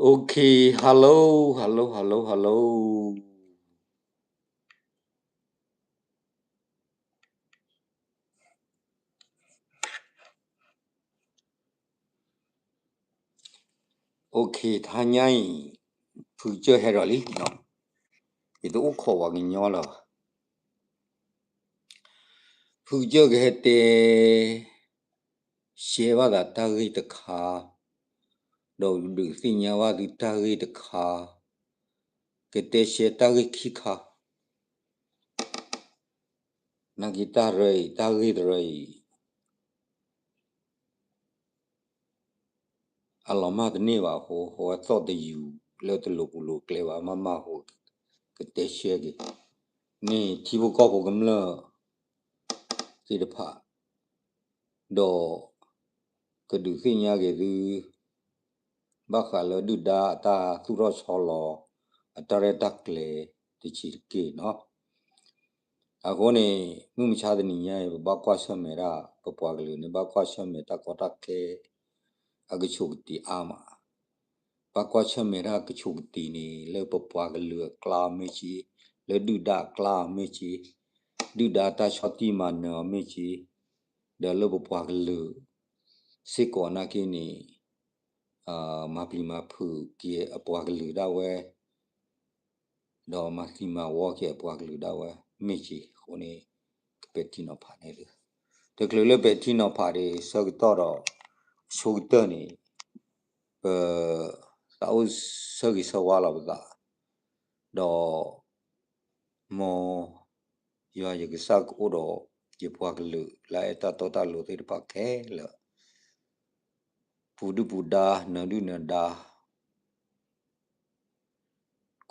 Okay, hello, hello, hello, hello. Okay, တဟါညါအံၤ ဖုကစၢၢ်ဟဲဒီးလံနီၤ, ယတအိၣ်ခိးပှၤကညီလၢၤဘၣ်. ဖုကစၢၢ်ကဟဲတဲ ရှဲဘၣ်သးတၢ်ဂ့ၢ်တခါ, ဒီးဒုးသ့ၣ်ညါဘၣ်သုတၢ်ဂ့ၢ်တခါ, ကတဲရှဲတၢ်ဂ့ၢ်ခံခါ, နာ်က့တၢ်ရၢအံၤ တၢ်ဂ့ၢ်တရၢအံၤ အလီၤမၢ်တန့ၢ်ဘၣ်အဃိ အဝဲသီၣ်တယူၤလၢတလိၤပူၤလိၤကျဲဘၣ် မၤမၢ်အဃိ ကတဲရှဲက့ၤ န့ၢ်ထံဖိကီၢ်ဖိကမျၢၢ်သ့ၣ်တဖၣ်, ဒီးကဒုးသ့ၣ်ညါက့ၤသု ဘၣ်ဃးလၢဒုၣ်ဒါအတၢ်သူၣ်ထီၣ်ဆီလီၤ အတၢ်ရဲၣ်တၢ်ကျဲၤတဆံးတက့ၢ်နီၤ. အဃိန့ၣ် မုၢ်မဆါတနံၤညါအံၤ ပဘၣ်ကွၢ်ဆၢၣ်မဲာ်ဒၣ် ပပှၤကလုာ်န့ၣ် ဘၣ်ကွၢ်ဆၢၣ်မဲာ်တၢ်ကီတၢ်ခဲ အကဆိးကတံၤအါမး, ဘၣ်ကွၢ်ဆၢၣ်မဲာ်တၢ်ကဆိးကတံၤန့ၣ် လၢပပှၤကလုာ်အကျါမ့ၢ်က့, လၢဒုၣ်ဒါအကျါမ့ၢ်က့, ဒုၣ်ဒါတၢ်ဆီၣ်တံၢ်မၤနၢၤအီၤမ့ၢ်က့, ဒီးလၢပပှၤကလုာ်စ့ၢ်ကီးနာ်က့န့ၣ် မၤပျံၤမၤဖုးက့ၤအပှၤကလုာ်ဒၣ်ဝဲ ဒီးမၤသံမၤဝီက့ၤအပှၤကလုာ်ဒၣ်ဝဲ မ့ၢ်က့အဃိန့ၣ် ကပဲာ်ထံနီၤဖးန့ၣ်လၢ တချုးလၢပဲာ်ထံနီၤဖးဒံးဆၢကတီၢ်ဒီး ဆိကတၢၢ်န့ၣ် ပသးအိၣ်ဆၢဂ့ၤဆၢဝါလီၤပသး, ဒီး မ်ယွၤယကစၢ်ကအိၣ်ဒီးယပှၤကလုာ်လၢအအဲၣ်တၢ်တီတၢ်လိၤသ့ၣ်တဖၣ်ခဲလၢာ်, ပူၤဒုၣ်ပူၤဒါ နၢၤဒုၣ်နၢၤဒါ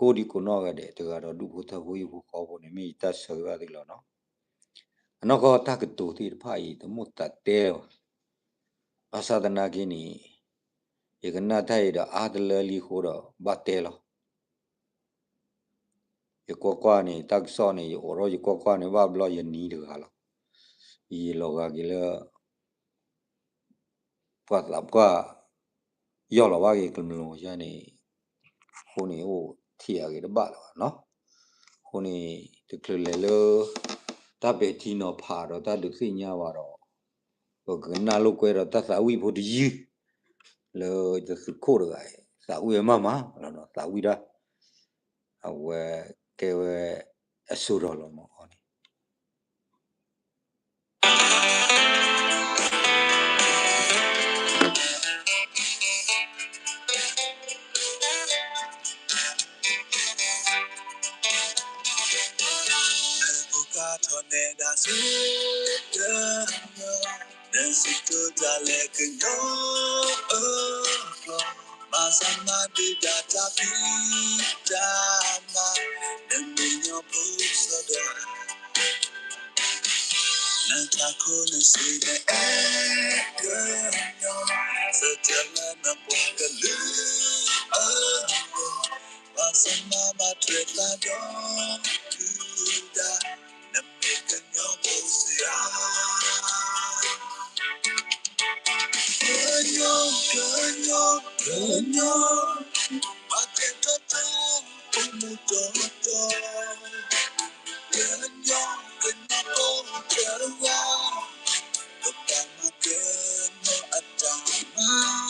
ကိးဒံကိးနီၢ်ဂၤဒဲး တဂၤဒီးဒူၣ်ဖိထၢဖိဟံၣ်ဖိဃီဖိန့ၣ် မ့ၢ်ယတၢ်ဆၢဂ့ၤဘၣ်သုလီၤနီၤ. အနီၢ်ကီၢ်တၢ်ကတိၤသ့ၣ်တဖၣ်အံၤ တမိၣ်သးတဲလၢၤဘၣ်. ဘၣ်ဆၣ်သနာ်က့န့ၣ် ယကနၣ်တၢ်အံၤဒီးအါတလၢလံအဃိဒီးဘၣ်တဲလီၤ. ယကွၢ်ကွၢ်န့ၣ် တၢ်ကစီၣ်န့ၣ် ယအိးထီၣ်ယကွၢ်ကွၢ်န့ၣ် ဘၣ်ဘျီယနံၤတဂၤလီၤ. ယလီၤဂာ်က့ၤလၢ ပှၤသးပှၢ် ယီၢ်လီၤဘၣ်က့ၤကမျၢၢ်ယါန့ၣ်, အဃိန့ၣ်အိၣ်ထံၣ်အဂ့ၤတဘၣ်လၢၤဘၣ်နီၤ. အဃိန့ၣ် တချုးလဲၤလၢ တၢ်ပဲာ်ထံနီၤဖးဒီးတၢ်ဒုးသ့ၣ်ညါဘၣ်ဒီး ပကနၢ်လိာ်ကွဲဒီးတၢ်သးဝံၣ်ဖိတယုၢ် လၢတသုးခိၣ်တဂၤအံၤ သးဝံၣ်ဝဲမးမးလီၤနီၤ သးဝံၣ်ဒၣ် အဝဲကဲဝဲအစိၤဒီးလီၤမးအီၤန့ၣ် နကထီၣ်နဲဒၣ်ဆူတၢ် နစံးကတိၤတၢ်လၢကညီအဂီၢ်, ဘၣ်ဆၣ်မၤဒုးဒၣ်တၢ်ဖံးတၢ်မၤ, နမ့ၢ်ညီဖိစီဒီး နထးခိၣ်နစံးနအဲၣ်ကညီ, စၢတဲလၢနပှၤကလုာ်အဂီၢ်, ဘၣ်ဆၣ်မၤဘၣ်ထွဲသးဒီးဒုၣ်ဒါ, နမ့ၢ်ကညီဖိစ့ဧါ. ကညီ, ကညီ, ကညီ, ပကဲထီၣ်တၢ်အိၣ်မူတီတီ, ကညီ, ကညီဖိတဂၤ, ပဘၣ်မၤကညီအတၢ်မၤ,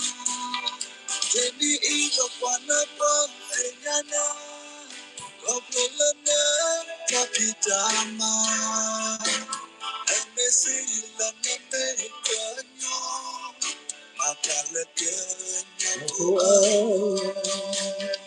တနံၤအံၤပပှၤနၢ်ပၢၢ်သ့ၣ်ညါနၤ, ခီဖျိလၢနတၢ်ဖံးတၢ်မၤ, နမ့ၢ်စံးလၢနမ့ၢ်ကညီ, မၤတၢ်လၢကညီဖိအဂီၢ်.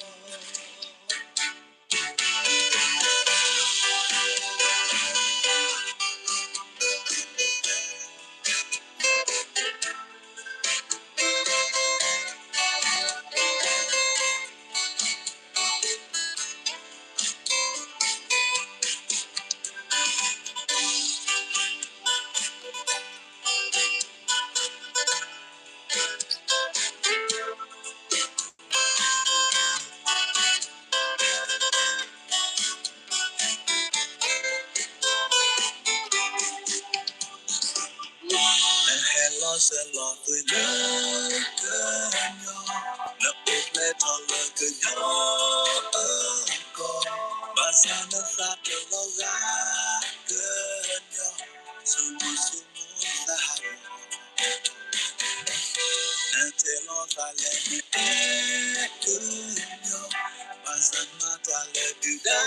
နတဲလီၤသးလဲၣ်နအဲၣ်ကညီ, ဘၣ်ဆၣ်မၤတၢ်လၢဒုၣ်ဒါ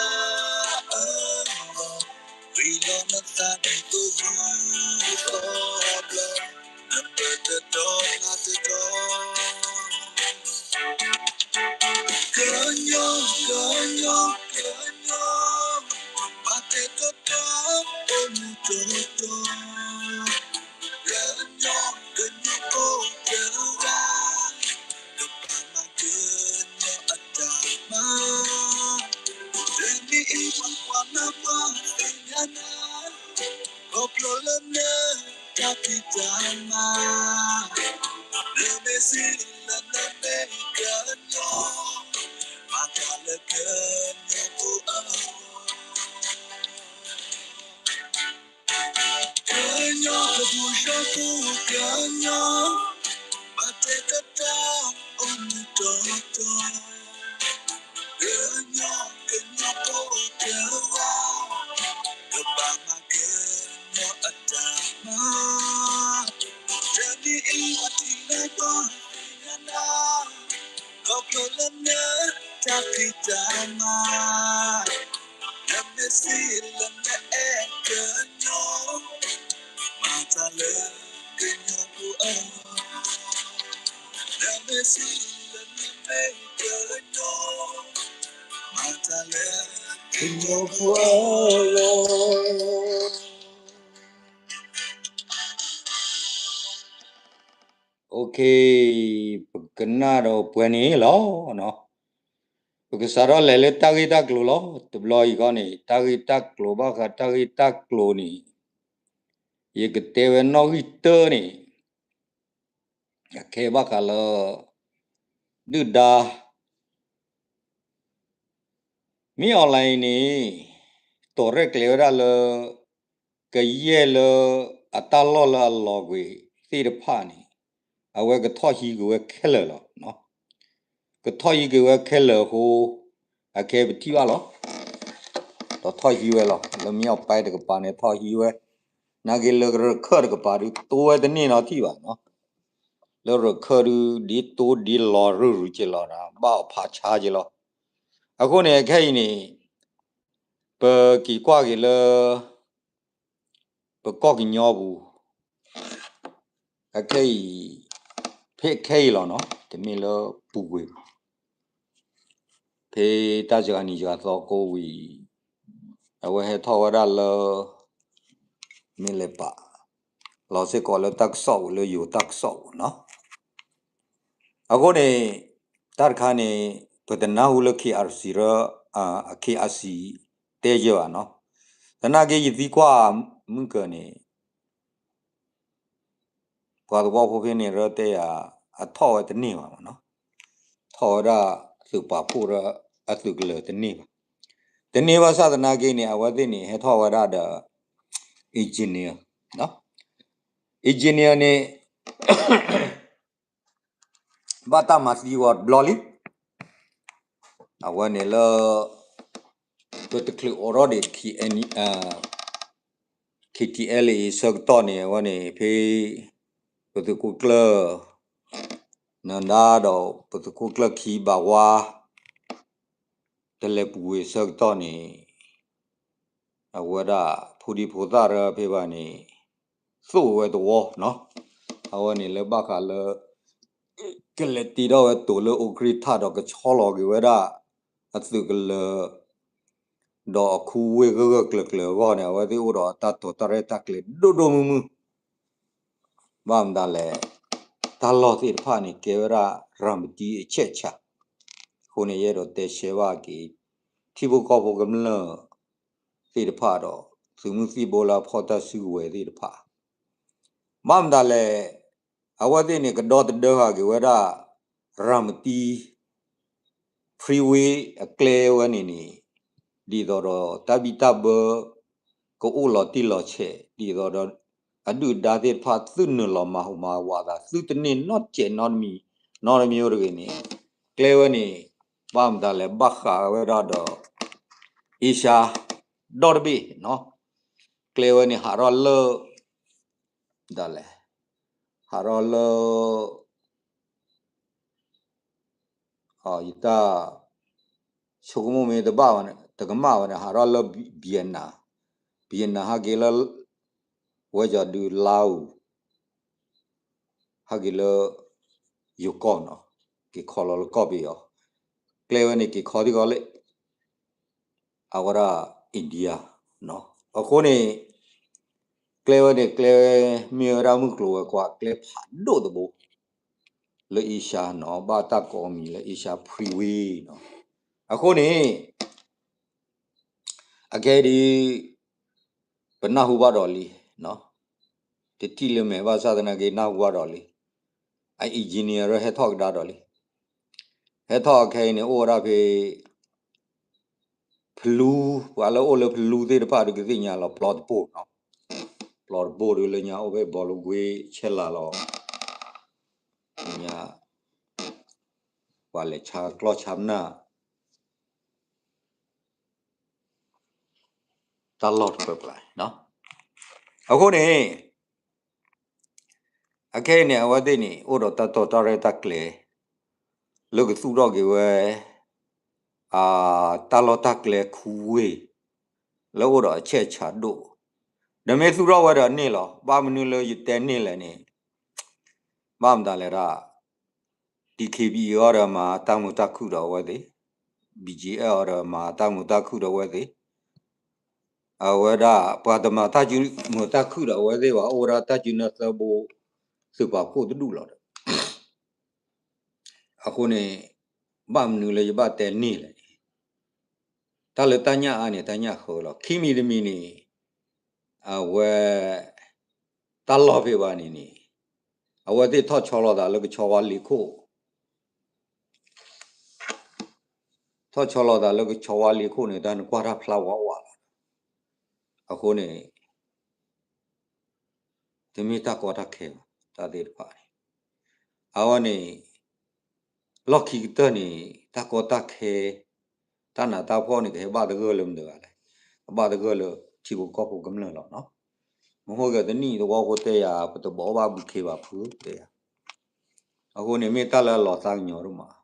အလီၢ်, ဝံၤလီၤနသးဒ်သိးဂုၢ်သီဘျီ, နပၢၢ်တတီၤနၤတတီၤ ကညီ, ကညီ, ကညီ, ဘၣ်တဲတီတီ, အိၣ်မူတီတီ, ကညီ, ကညီဖိတဂၤ, ကဘၣ်မၤကညီအတၢ်မၤ, တနံၤအံၤပှၤကွၢ်နၤပှၤသ့ၣ်ညါနၤ ခီဖျိလၢနတၢ်ဖံးတၢ်မၤ, နမ့ၢ်စံးလၢနမ့ၢ်ကညီ, မၤတၢ်လၢကညီဖိအဂီၢ်, ကညီကပူၤစၢဖှိၣ်ကညီ, ဘၣ်တဲကတၢၢ်အိၣ်မူတီတီ ကညီ, ကညီဖိတဂၤ, ကဘၣ်မၤကညီအတၢ်မၤ, တနံၤအံၤပှၤထံၣ်နၤပှၤသ့ၣ်ညါနၤ, ခီဖျိလၢနတၢ်ဖံးတၢ်မၤ, နမ့ၢ်စံးလၢနအဲၣ်ကညီ, မၤတၢ်လၢကညီဖိအဂီၢ်, နမ့ၢ်စံးလၢနမ့ၢ်ကညီ, မၤတၢ်လၢကညီဖိအဂီၢ်. Okay, ပကနၣ်ဒီးပှဲၤန့ၣ်လီၤ. ပကစးထီၣ်လဲၤလၢတၢ်ဂ့ၢ်တၢ်ကျိၤလီၤ. တဘျီအံၤခီန့ၣ် တၢ်ဂ့ၢ်တၢ်ကျိၤ ဘၣ်ဃးတၢ်ဂ့ၢ်တၢ်ကျိၤန့ၣ် ယကတဲဝဲနီၣ်ဂံၢ်တၢန့ၣ် အခဲဘၣ်ဃးလၢ ဒုၣ်ဒါ မ့ၢ် online န့ၣ် တီၢ်ရဲၣ်ကျဲၤဝဲဒၣ်လၢ ကယဲၢ်လၢအတၢ်လီၢ်လၢအလီၤကွံာ်သ့ၣ်တဖၣ်န့ၣ် အဝဲကထီၣ်ဟံးက့ၤဝဲခဲလၢာ်လီၤ. ကထီၣ်ဟံးက့ၤဝဲခဲလၢာ်အဃိ အခဲပထံၣ်ဘၣ်လီၤ. ဒီးထီၣ်ဟံးဝဲလီၤ. လၢမ့ၢ်အီၣ်ပဲတကပၤန့ၣ် ထီၣ်ဟံးဝဲ, နာ်က့လၢရခၢၣ်တကပၤဒုး တိဝဲတန့ၢ်နီတထံၣ်ဘၣ်နီၤ. လၢရခၢၣ်ဒုး ဒ်တိဒ်လီၤရုၢ်ရုၢ်က့ၤလီၤဒီး ဘၣ်အီၣ်ဖးဆါက့ၤလီၤ. အဃိန့ၣ် ခဲအံၤန့ၣ် ပက့ၤကွၢ်က့ၤလၢ ပကီၢ်ကညီပူၤ အခဲအံၤ, ဖဲခဲအံၤလီၤနီၤ, တမ့ၢ်လၢပူၤကွံာ်ဘၣ်. ဖဲတၢ်စှၤနံၤစှၤသီကိးဝံၤ, အဝဲဟဲထီၣ်ဝဲဒၣ်လၢ မ့ၢ်လဲၤပာ်လီၤစ့ၢ်ကီးလၢတၢ်ကစီၣ်ပူၤ လၢယိၤတၢ်ကစီၣ်ပူၤနီၤ. အဃိန့ၣ် တၢ်တခါန့ၣ် ပတနၢ်ဟူလၢ KRC ရၢ, အ KRC တဲယဲၢ်ဘၣ်နီၤ. သနာ်က့ယသံကွၢ်မုၢ်ကၢၤန့ၣ် ပှၤသဝီဖိဖဲန့ၣ်ရၢတဲယၤ အထီၣ်ဝဲတန့ၢ်ဘၣ်မနီၤ. ထီၣ်ဝဲဒၣ်သုးပာ်ဖှိၣ်ရၢအသုးကလၢၤတန့ၢ်ဘၣ်. တန့ၢ်ဘၣ်ဆၣ်သနာ်က့န့ၣ် အဝဲသ့ၣ်န့ၣ် ဟဲထီၣ်ဝဲဒၣ်ဒီး engineer, engineer န့ၣ် ဘၣ်တၢ်မၤသံဝဲတဘျီလံ. အဝဲန့ၣ်လၢ ပတချုးအိးထီၣ်ဒံး KTLA အဆၢကတီၢ်န့ၣ် အဝဲန့ၣ် ဖဲ ပသုးခိၣ်ကျၢၢ် နဒါဒီး ပသုးခိၣ်ကျၢၢ်ခံဘၣ်ဝါ တလဲၤပူၤကွံာ်အဆၢကတီၢ်န့ၣ် အဝဲဒၣ် ဖိဒံဖိသၣ်ရၢဖဲဘၣ်န့ၣ် သိၣ်ဝဲသဝီနီၤ. အဝဲန့ၣ်လၢဘၣ်ဃးလၢ ကလဲၤတ့ထီၣ်ဝဲတိၤလၢအူကြ့ၣ်ထၣ်ဒီးကဆီလီၤက့ၤဝဲဒၣ် အသုးကလၢၤ ဒီးအခူဝ့ၢ်ဂၢၢ်ဂၢၢ်ကျၢၤကျၢၤအဂီၢ်န့ၣ် အဝဲသ့ၣ်အိၣ်ဒီးအတၢ်တိာ်တၢ်ရဲၣ်တၢ်ကျဲၤဒိၣ်ဒိၣ်မုၢ်မုၢ် ဘၣ်မတၤလဲၣ်, တၢ်လီၢ်သ့ၣ်တဖၣ်န့ၣ် ကဲဝဲဒၣ်ရၤမတံအဆဲးဆး, အဃိန့ၣ် ယအဲၣ်ဒိးတဲရှဲဘၣ်က့ၤ ထံဖိကီၢ်ဖိကမျၢၢ်သ့ၣ်တဖၣ်ဒီး သုးမုၢ်သံၣ်ဘိလၢအဖီၣ်တၢ်စုကဝဲၤသ့ၣ်တဖၣ်, ဘၣ်မတၤလဲၣ်, အဝဲသ့ၣ်န့ၣ် ကဒီသဒၢဃာ်က့ၤဝဲဒၣ် ရၤမတံ freeway အကျဲဝဲန့ၣ်န့ၣ် ဒ်သိးဒီးတၢ်ဘံၣ်တၢ်ဘၢ ကအိၣ်လီၤတံၢ်လီၤဆဲး ဒ်သိးဒီး အဒုၣ်အဒါသ့ၣ်တဖၣ်သုနုာ်လီၤမၤဟူးမၤဝးသး သုတန့ၢ်နီတစဲးနီတမံၤ နီတမံၤအိၣ်တဂ့ၤန့ၣ် ကျဲဝဲန့ၣ် ဘၣ်မတၤလဲၣ် ဘၣ်ဃးဝဲဒၣ်ဒီး အ့ရှါ ဒီတဘ့ၣ်နီၤ ကျဲဝဲန့ၣ် ဟးထီၣ်လၢ ဒ်လဲၣ် ဟးထီၣ်လၢ ယတၢ်ဆိကမိၣ်မ့ၢ်တဘၣ်ဘၣ်န့ၣ် တကမၣ်ဘၣ်န့ၣ် ဟးထီၣ်လၢ Vietnam, Vietnam ဟဲက့ၤလၢ ဝဲကီၤဒုး Laos ဟဲက့ၤလၢ ယိၤကီၢ်နီၤ, က့ၤခီလီၤလၢကီၢ်ပယီၤ, ကျဲဝဲန့ၣ်က့ၤခီထံကီၢ်လၢ အဝဲဒၣ် India နီၤ. အဃိန့ၣ် ကျဲဝဲန့ၣ် ကျဲမ့ၢ်ဝဲဒၣ်မုၢ်ကျိၤဝဲၤကွာ်ကျဲဖးဒိၣ်တဘိ လၢ Asia နီၤ, ဘၣ်တၢ်ကိးအမံၤလၢ Asia Freeway နီၤ. အဃိန့ၣ် အခဲအံၤဒ် ပနၢ်ဟူဘၣ်ဒီးလံ, တထံၣ်လၢမဲာ်ဘၣ်ဆၣ်သနာ်က့ နၢ်ဟူဘၣ်ဒီးလံ, အ engineer ဟဲထီၣ်ကဒါဒီးလံ, ဟဲထီၣ်အခဲအံၤန့ၣ် အိၣ်ဝဲဒၣ်ဖဲ ဖလူ, ပှၤလၢအိၣ်လၢဖလူသ့ၣ်တဖၣ်ဒုးကသ့ၣ်ညါလီၤ ပျီတဘိနီၤ, ပျီတဘိဒုးလၢညါအိၣ်ဖဲဘီလိကွ့ဆဲလာ်လီၤ, ညါ ပှၤလဲၤဆါကျီၢ်ဆါပနၢ် တၢ်လီၢ်တပၢၢ်ပှၤ, အဃိန့ၣ် အခဲအံၤန့ၣ် အဝဲသ့ၣ်န့ၣ် အိၣ်ဒီးတၢ်တိာ်တၢ်ရဲၣ်တၢ်ကျဲၤ လၢကသူၣ်ထီၣ်က့ၤဝဲ တၢ်လီၢ်တၢ်ကျဲခူဝ့ၢ် လၢအိၣ်ဒီးအဆဲးဆးဒိၣ်, ဒီးမ့ၢ်သူၣ်ထီၣ်ဝဲဒီးန့ၢ်လီၤ. ဘၣ်မနုၤလၢယတဲန့ၢ်လဲၣ်န့ၣ် ဘၣ်မတၤလဲၣ်ဒၣ် DKBA အီၤဒီးမၤတၢ်မုာ်တၢ်ခုၣ်ဒီးအဝဲသ့ၣ်, BGF အီၤဒီးမၤတၢ်မုာ်တၢ်ခုၣ်ဒီးအဝဲသ့ၣ်, အဝဲဒၣ်ပှၤတမၤတၢ်မုာ်တၢ်ခုၣ်ဒီးအဝဲသ့ၣ်ဘၣ် အိၣ်ဝဲဒၣ်တၢ်စုနၢ်သၢဘိ သုးပာ်ဖှိၣ်တဒူၣ်လီၤဒီး အဃိန့ၣ် ဘၣ်မနုၤလၢယဘၣ်တဲန့ၢ်လဲၣ်န့ၣ် တၢ်လၢတၢ်ညၣ်အါန့ၣ် တၢ်ညၣ်ဃၢလီၤ. ခံမံၤတမံၤန့ၣ် အဝဲ တၢ်လီၢ်ဖဲဘၣ်န့ၣ်န့ၣ် အဝဲသ့ၣ်ထီၣ်ဆီလီၤသးလၢကဆီဝါလ့ခိၣ် ထီၣ်ဆီလီၤသးလၢကဆီဝါလ့ခိၣ်န့ၣ် တၢ်နကွၢ်တၢ်ဖျါဝးဝးလီၤ. အဃိန့ၣ် တမ့ၢ်တၢ်ကီတၢ်ခဲဘၣ် တၢ်သ့ၣ်တဖၣ်န့ၣ် အဝဲန့ၣ် လီၢ်ခံကတၢၢ်န့ၣ် တၢ်ကီတၢ်ခဲ တၢ်နးတၢ်ဖှီၣ်န့ၣ် ကဟဲဘၣ်သဂၢၢ်လၢမတၤတဂၤလဲၣ်. ကဘၣ်သဂၢၢ်လၢထံဖိကီၢ်ဖိကမျၢၢ်လီၤနီၤ. မ့ၢ်ဟိကတနံၣ်သဝီဖိတဲယၤ ပတဘိးဘၣ်ဘုခ့ဘၣ်ဖုတဲယၤ. အဃိန့ၣ်မ့ၢ်တၢ်လၢအလီၤသးကညီၤဒိၣ်မး,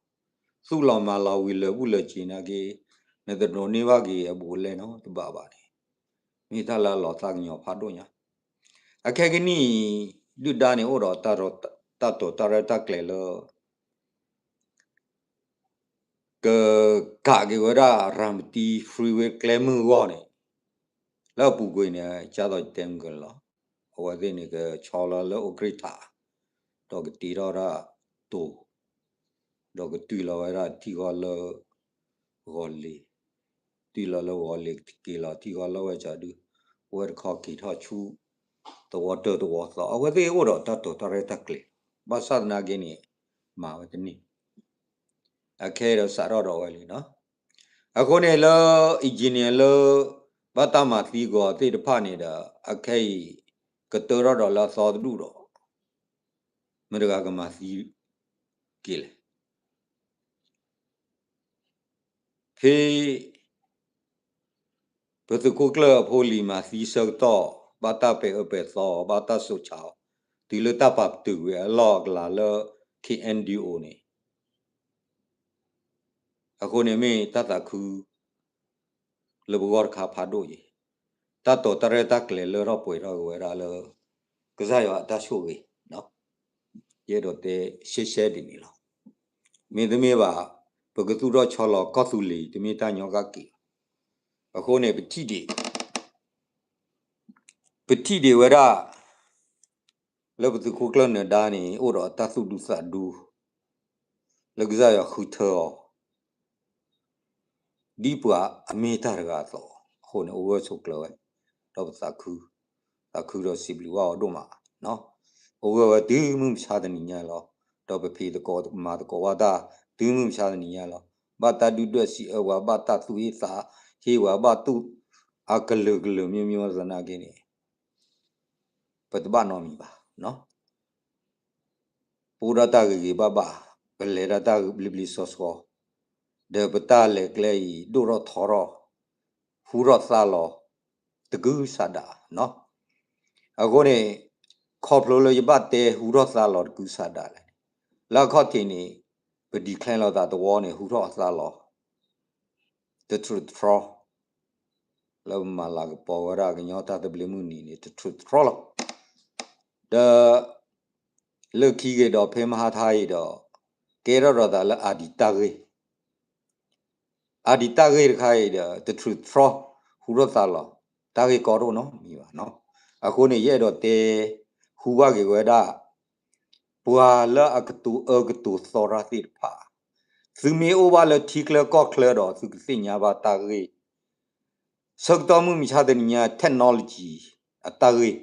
သူၣ်လီၤမၤလီၤဝံၤလၢာ်ဘူၣ်လၢာ်စ့ၤနာ်က့ နတဒိးန့ၢ်ဘၣ်က့ၤအဘူးအလဲနီတဘ့ၣ်ဘၣ်န့ၣ် မ့ၢ်တၢ်လၢအလီၤသးကညီၤဖးဒိၣ်ညါ. အခဲကနံၣ်အံၤ ဒုၣ်ဒါန့ၣ်အိၣ်ဒီးတၢ်တိာ်တၢ်ရဲၣ်တၢ်ကျဲၤလၢ ကကးက့ၤဝဲဒၣ် ရၤမတံ freeway ကျဲမုၢ်ဂီၢ်န့ၣ် လၢအပူၤကွံာ်န့ၣ် ကၢ်သိးယတဲမုၢ်ကလီၤ, အဝဲသ့ၣ်န့ၣ် ကဆီလီၤလၢအိၣ်ကြံၢ်ထး ဒီးကတ့ထီၣ်ဒၣ်တိၤ, ဒီးကတုၤလီၤဝဲဒၣ်ထံဃီလၢ ဂီၤလ့ၤ, တုၤလီၤလၢဂီၤလ့ၤက့ၤလီၤထံဃီလၢဝဲကၠီဒု, ဝဲတခီက့ၤထီၣ်ဆူ သဝီတၢၢ်သဝီသီ အဝဲသ့ၣ်အိၣ်ဒီးတၢ်တိာ်တၢ်ရဲၣ်တၢ်ကျဲၤ, ဘၣ်ဆၣ်သနာ်က့န့ၣ် မၤဝဲတန့ၢ် အခဲအံၤဒီးစးထီၣ်ဒီးဝဲလံနီၤ. အဃိန့ၣ်လၢ engineer လၢ ဘၣ်တၢ်မၤသံကွံာ်အီၤသ့ၣ်တဖၣ်န့ၣ်ဒီး အခဲအံၤ ကတၢထီၣ်ဒီးလၢအသီတဒူၣ်ဒီး မတၤတဂၤကမၤသံက့ၤလဲၣ်. ဖဲ ပသုးခိၣ်ကျၢၢ်အဖိလံၤမၤသံဆၢကတီၢ် ဘၣ်တၢ်ပဲာ်အၢပဲာ်သီအီၤ ဘၣ်တၢ်စိာ်ဆးအီၤ တုၤလၢတၢ်ပာ်ပတုာ်ဝဲအလီၢ်အကလၤလၢ K N D O န့ၣ် အဃိန့ၣ်မ့ၢ်တၢ်သးခု လၢပဂီၢ်တခါဖးဒိၣ်အံၤ, တၢ်တိာ်တၢ်ရဲၣ်တၢ်ကျဲၤလၢထီၣ်ပှဲၤထီၣ်က့ၤဝဲဒၣ်လၢ ကစၢ်ယွၤအတၢ်ဆိၣ်ဂ့ၤ, ယအဲၣ်ဒိးတဲရှဲရှဲဒ်န့ၣ်လီၤ. မ့တမ့ၢ်ဘၣ် ပကသူၣ်ထီၣ်ဆီလီၤကီၢ်သူလ့ၤ တမ့ၢ်တၢ်ညီကက့ၤလီၤ. အဃိန့ၣ် ပထံၣ်ဒံး ပထံၣ်ဒံးဝဲဒၣ် လၢပသုးခိၣ်ကျၢၢ်နၢၤဒါန့ၣ် အိၣ်ဒီးတၢ်သူၣ်ဒူသးဒူ လၢကစၢ်ယွၤဃုထၢအီၤ ဒ်ပှၤအမ့ၢ်တၢ်တဂၤအသိး, အဃိန့ၣ် အိၣ်ဂၢၢ်ဆိးကျၢၤဝဲ, ဒီးပသးခု, သးခုဒီးစံးဘျုးဘၣ်အီၤဒိၣ်မး, အိၣ်ဂၢၢ်ဝဲတုၤမုၢ်မဆါတနံၤညါလီၤ. ဒီးပဖံးသကိးမၤသကိးဘၣ်တၢ် တုၤမုၢ်မဆါတနံၤညါလီၤ. ဘၣ်တၢ်ဒုၣ်ဒွဲၣ်စံးအၢပှၤ, ဘၣ်တၢ်သူၣ်ဟ့သးဟ့ပှၤ, ဘၣ်တူၢ်အကလုာ်ကလုာ်မျိုးမျိုးသနာ်က့န့ၣ် ပတဘၣ်နီတမံၤဘၣ်. ပအိၣ်ဒၣ်တၢ်ဂ့ၤဂ့ၤဘၣ်ဘၣ်, ပလဲၤဒၣ်တၢ်ဘျ့ဘျ့ဆှီဆှီ, ဒီးပတၢ်လဲၤကျဲအံၤ ဒိၣ်ထီၣ်ထီထီၣ်, ဟူထီၣ်သါလီၤ တကုၤဆးဒးနီၤ. အဃိန့ၣ် ခီဖျိလၢယဘၣ်တဲဟူထီၣ်သါလီၤတကုၤဆးဒးလဲၣ်န့ၣ်, လၢအခီၣ်ထံးန့ၣ် ပ declare လိာ်သးသဝီန့ၣ် ဟူထီၣ်အသးလီၤ တထြူးတထြီ လၢပမၤလၤကပီၤဝဲဒၣ်ကညီတၢ်သဘျ့မုၢ်နံၤန့ၣ် တထြူးတထြီလီၤ. ဒီး လၢခံက့ၤဒီးဖဲမဟါထါအံၤဒီး ကဲထီၣ်ဒီးသးလၢအၤဒံးတၢ်ဂ့ၢ် အၤဒံးတၢ်ဂ့ၢ်တခါအံၤဒီး တထြူးတထြီ ဟူထီၣ်သးလီၤ တၢ်ဂ့ၢ်ကီတအိၣ်နီတမံၤဘၣ်နီၤ. အဃိန့ၣ် ယအဲၣ်ဒိးတဲ ဟူဘၣ်က့ၤဝဲဒၣ် ပှၤလၢအကတိၤအၢကတိၤသီတၢ်သ့ၣ်တဖၣ် သုမ့ၢ်အိၣ်ဘၣ်လၢထံချၢကီၢ်ချၢဒီး သုကသ့ၣ်ညါဘၣ်တၢ်ဂ့ၢ် ဆၢကတီၢ်မုၢ်မဆါတနံၤညါ technology အတၢ်ဂ့ၢ်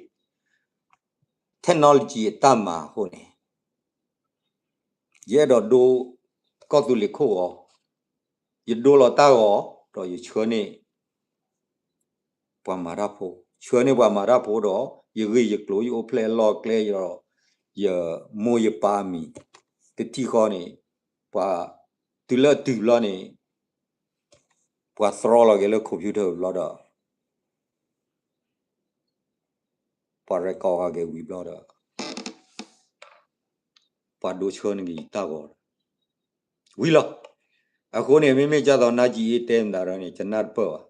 technology အတၢ်မၤအဃိန့ၣ် ယအဲၣ်ဒိးဒိ ကီၢ်သူလ့ၤခိၣ်ဂီၤ ယဒိလီၤတၢ်ဂီၤ ဒီးယဆှၢန့ၢ် ပှၤမၤတၢ်ဖိ, ဆှၢန့ၢ်ပှၤမၤတၢ်ဖိဒီး ယဂ့ၢ်ယကျိၤ ယအိၣ်ဖျဲၣ်အလီၢ်အကျဲဒီး ယမိၢ်ယပၢ်အမံၤ တထံၣ်ဃီန့ၣ် ပှၤ တုၤလၢအတုၤဘျီန့ၣ် ပှၤသြီလီၤက့ၤလၢ computer ဘျီဒီး ပှၤ record ဃာ်က့ၤဝံၤဘျီဒီး ပှၤဒိဆှၢန့ၢ်က့ၤယတၢ်ဂီၤ ဝံၤလီၤ. အဃိန့ၣ် မ့မ့ၢ်ကၢ်သိး နါကံအ့ တဲမတၤဒီးန့ၣ် ယနၢ်တပၢၢ်ဘၣ်.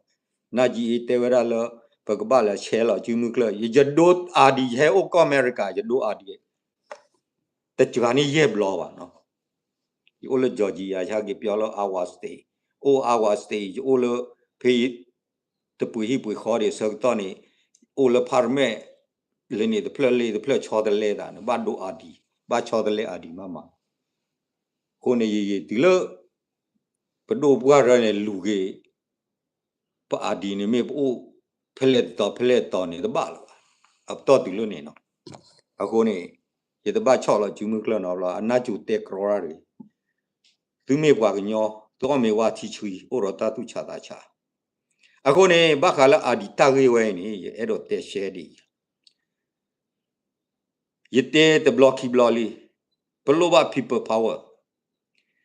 နါကံအ့ တဲဝဲဒၣ်လၢ ပကဘၣ်လဲၤဆဲးလီၤစုမုၢ်ကျၢၢ် ယဒိအၤဒံး ယဟဲအိၣ်ကီၢ်အမဲရကၤ ယဒိအၤဒံး တစှၤန့ၢ်ယဲၢ်ဘျီဘၣ်နီၤ. ယအိၣ်လၢ Georgia ဆၢက့ၤပၠီလၢ Iowa State, အိၣ် Iowa State ယအိၣ်လၢ ဖဲ တပှ့ၤဟံၣ်ပှ့ၤဃီဒံးဆၢကတီၢ်န့ၣ် အိၣ်လၢ apartment လၢန့ၣ်တဖျၢၣ်လၢတဖျၢၣ် ဆီတလဲသးန့ၣ် ဘၣ်ဒိအၤဒံး ဘၣ်ဆီတလဲအၤဒံးမးမး. အဃိန့ၣ် ယယံာ်တုၤလၢ ပဒိၣ်ပှၢ်ရၢန့ၣ် လူၤက့ၤ ပအၤဒံးန့ၣ်မ့ၢ်ပအိၣ် ဖဲလဲၣ်တတီၤဖဲလဲၣ်တတီၤန့ၣ် တဘၣ်လၢၤဘၣ်. အပတီၢ်တုၤလၢန့ၣ်နီၤ. အဃိန့ၣ် ယတဘၣ်ဆီၣ်လီၤစုမုၢ်ကျၢၢ်နီတဘျီ အနါကၠိၤတဲကြီတၢ်တဂ့ၤ. သုမ့ၢ်ပှၤကညီ သုအီၣ်မ့ၤဝါထံဆှံ အိၣ်ဒီးတၢ်သူၣ်ဆးသးဆး. အဃိန့ၣ် ဘၣ်ဃးလၢအၤဒံးတၢ်ဂ့ၢ်ဝဲအံၤန့ၣ် ယအဲၣ်ဒိးတဲရှဲဒ်အံၤ ယတဲတဘျီခံဘျီလံ, ပလိၣ်ဘၣ် people power,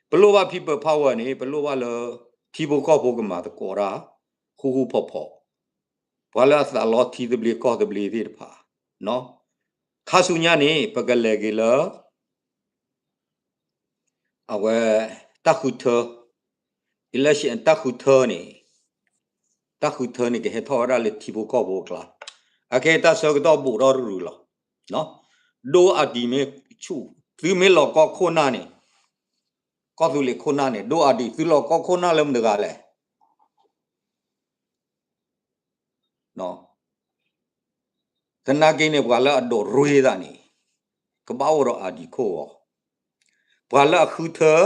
ပလိၣ်ဘၣ် people power န့ၣ် ပလိၣ်ဘၣ်လၢ ထံဖိကီၢ်ဖိကမၤသကိးတၢ် ဃူဃူဖိးဖိး, ပှၤလၢအသးလီထံသဘျ့ကီၢ်သဘျ့သ့ၣ်တဖၣ်, ခါဆူညါန့ၣ် ပကလဲၤက့ၤလၢ အဝဲ တၢ်ဃုထၢ election တၢ်ဃုထၢန့ၣ်, တၢ်ဃုထၢန့ၣ် ကဟဲထီၣ်ဝဲဒၣ်လၢထံဖိကီၢ်ဖိအကျါ, အခဲအံၤတၢ်ဆၢကတီၢ်ဘူးထီၣ်တရူးလီၤ. ဒိအၤဒံးမ့ၢ်ဆူၣ်, သုမ့ၢ်လီၤကီခိၣ်နၢ်န့ၣ်, ကီၢ်သူလ့ၤခိၣ်နၢ်န့ၣ် ဒိအၤဒံး သုလီၤကီခိၣ်နၢ်လၢမတၤတဂၤလဲၣ် သနာ်က့န့ၣ် ပှၤလၢအဒိးရ့သးန့ၣ် ကဘၣ်အိၣ်ဒီးအၤဒံးခိၣ်ဂီၤ, ပှၤလၢအဃုထၢ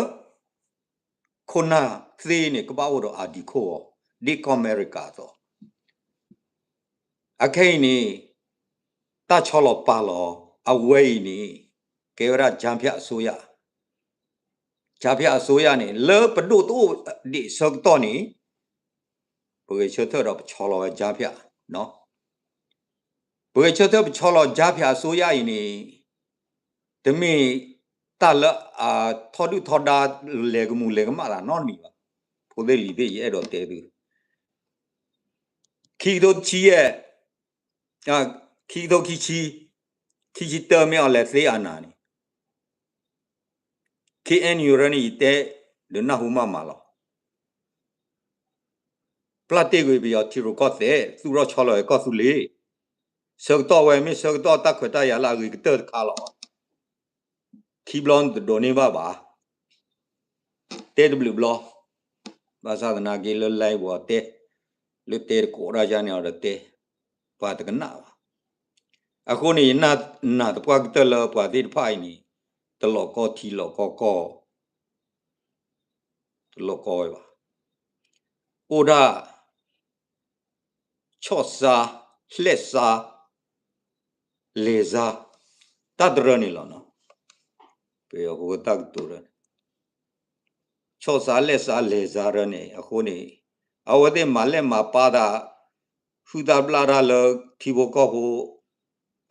ခိၣ်နၢ်သ့န့ၣ် ကဘၣ်အိၣ်ဒီးအၤဒံးခိၣ်ဂီၤ, ဒ်ကီၢ်အမဲရကၤအသိး. အခဲအံၤန့ၣ် တၢ်ဆီလီၤပာ်လီၤ အဝဲအံၤန့ၣ် ကဲဝဲဒၣ် ကြားဖြတ်အစိုးရ, ကြားဖြတ်အစိုးရန့ၣ် လၢပဒိၣ်တအိၣ်ဒံးဆၢကတီၢ်န့ၣ် ပဂဲၤဆၢထၢၣ်ဒီးပဆီလီၤဝဲ ကြားဖြတ်, ပဂဲၤဆၢထၢၣ်ပဆီလီၤ ကြားဖြတ်အစိုးရအံၤန့ၣ် တမ့ၢ်တၢ်လၢအထီဒုၣ်ထီဒါလဲၤကမူၤလဲၤကမၣ်သးနီတမံၤဘၣ်. ဖိသ့ၣ်လံၤသ့ၣ် ယအဲၣ်ဒိးတဲသု ခံကထိတဆံယဲၢ်, ခံကထိခံဆံ, ခံဆံတၢ မ့ၢ်အီၤလဲၤသ့အနၤန့ၣ် ခ့ၣ်အဲၣ်ယူၣ်ရၢန့ၣ် ယတဲ ဒီးနၢ်ဟူမးမးလီၤ. ပျၢ်တ့ၢ်ကွံာ်ပယီၤထံရူၢ်ကီၢ်သဲး သူၣ်ထီၣ်ဆီလီၤကီၢ်သူလ့ၤ, ဆၢကတီၢ်ဝဲ မ့ၢ်ဆၢကတီၢ်တၢ်ခွဲးတၢ်ယာ်လၢအဂ့ၤကတၢၢ်တခါလီၤ. ခံဘျီနတဒိးန့ၢ်ဘၣ်ဘၣ်. တဲတဘျုးဘျီ, ဘၣ်ဆၣ်သနာ်က့လၢ live ဝဲတဲ, လၢတဲတကိးတၢ်ယါန့ၣ်အီၤဒီးတဲ, ပှၤတကနၣ်ဘၣ်. အဃိန့ၣ် ယနာ်သပှၢ်ကတၢၢ်လၢပှၤသ့ၣ်တဖၣ်အံၤန့ၣ် တလီၤကီထံလီၤကီကီၢ်, တလီၤကီဝဲဘၣ်. အိၣ်ဒၣ် ဆီၣ်စါ, လှဲၣ်စါ, လဲၤစါ, တၢ်တရၢန့ၣ်လီၤ. ပယီၤဖိတၢ်ကတိၤလၢ ဆီၣ်စါ လှဲၣ်စါ လဲၤစါတရၢန့ၣ် အဃိန့ၣ် အဝဲသ့ၣ်မၤလဲၢ်မၤပၢ်တၢ် ဟုၣ်တၢ်ဘျၣ်တၢ်လၢထံဖိကီၢ်ဖိ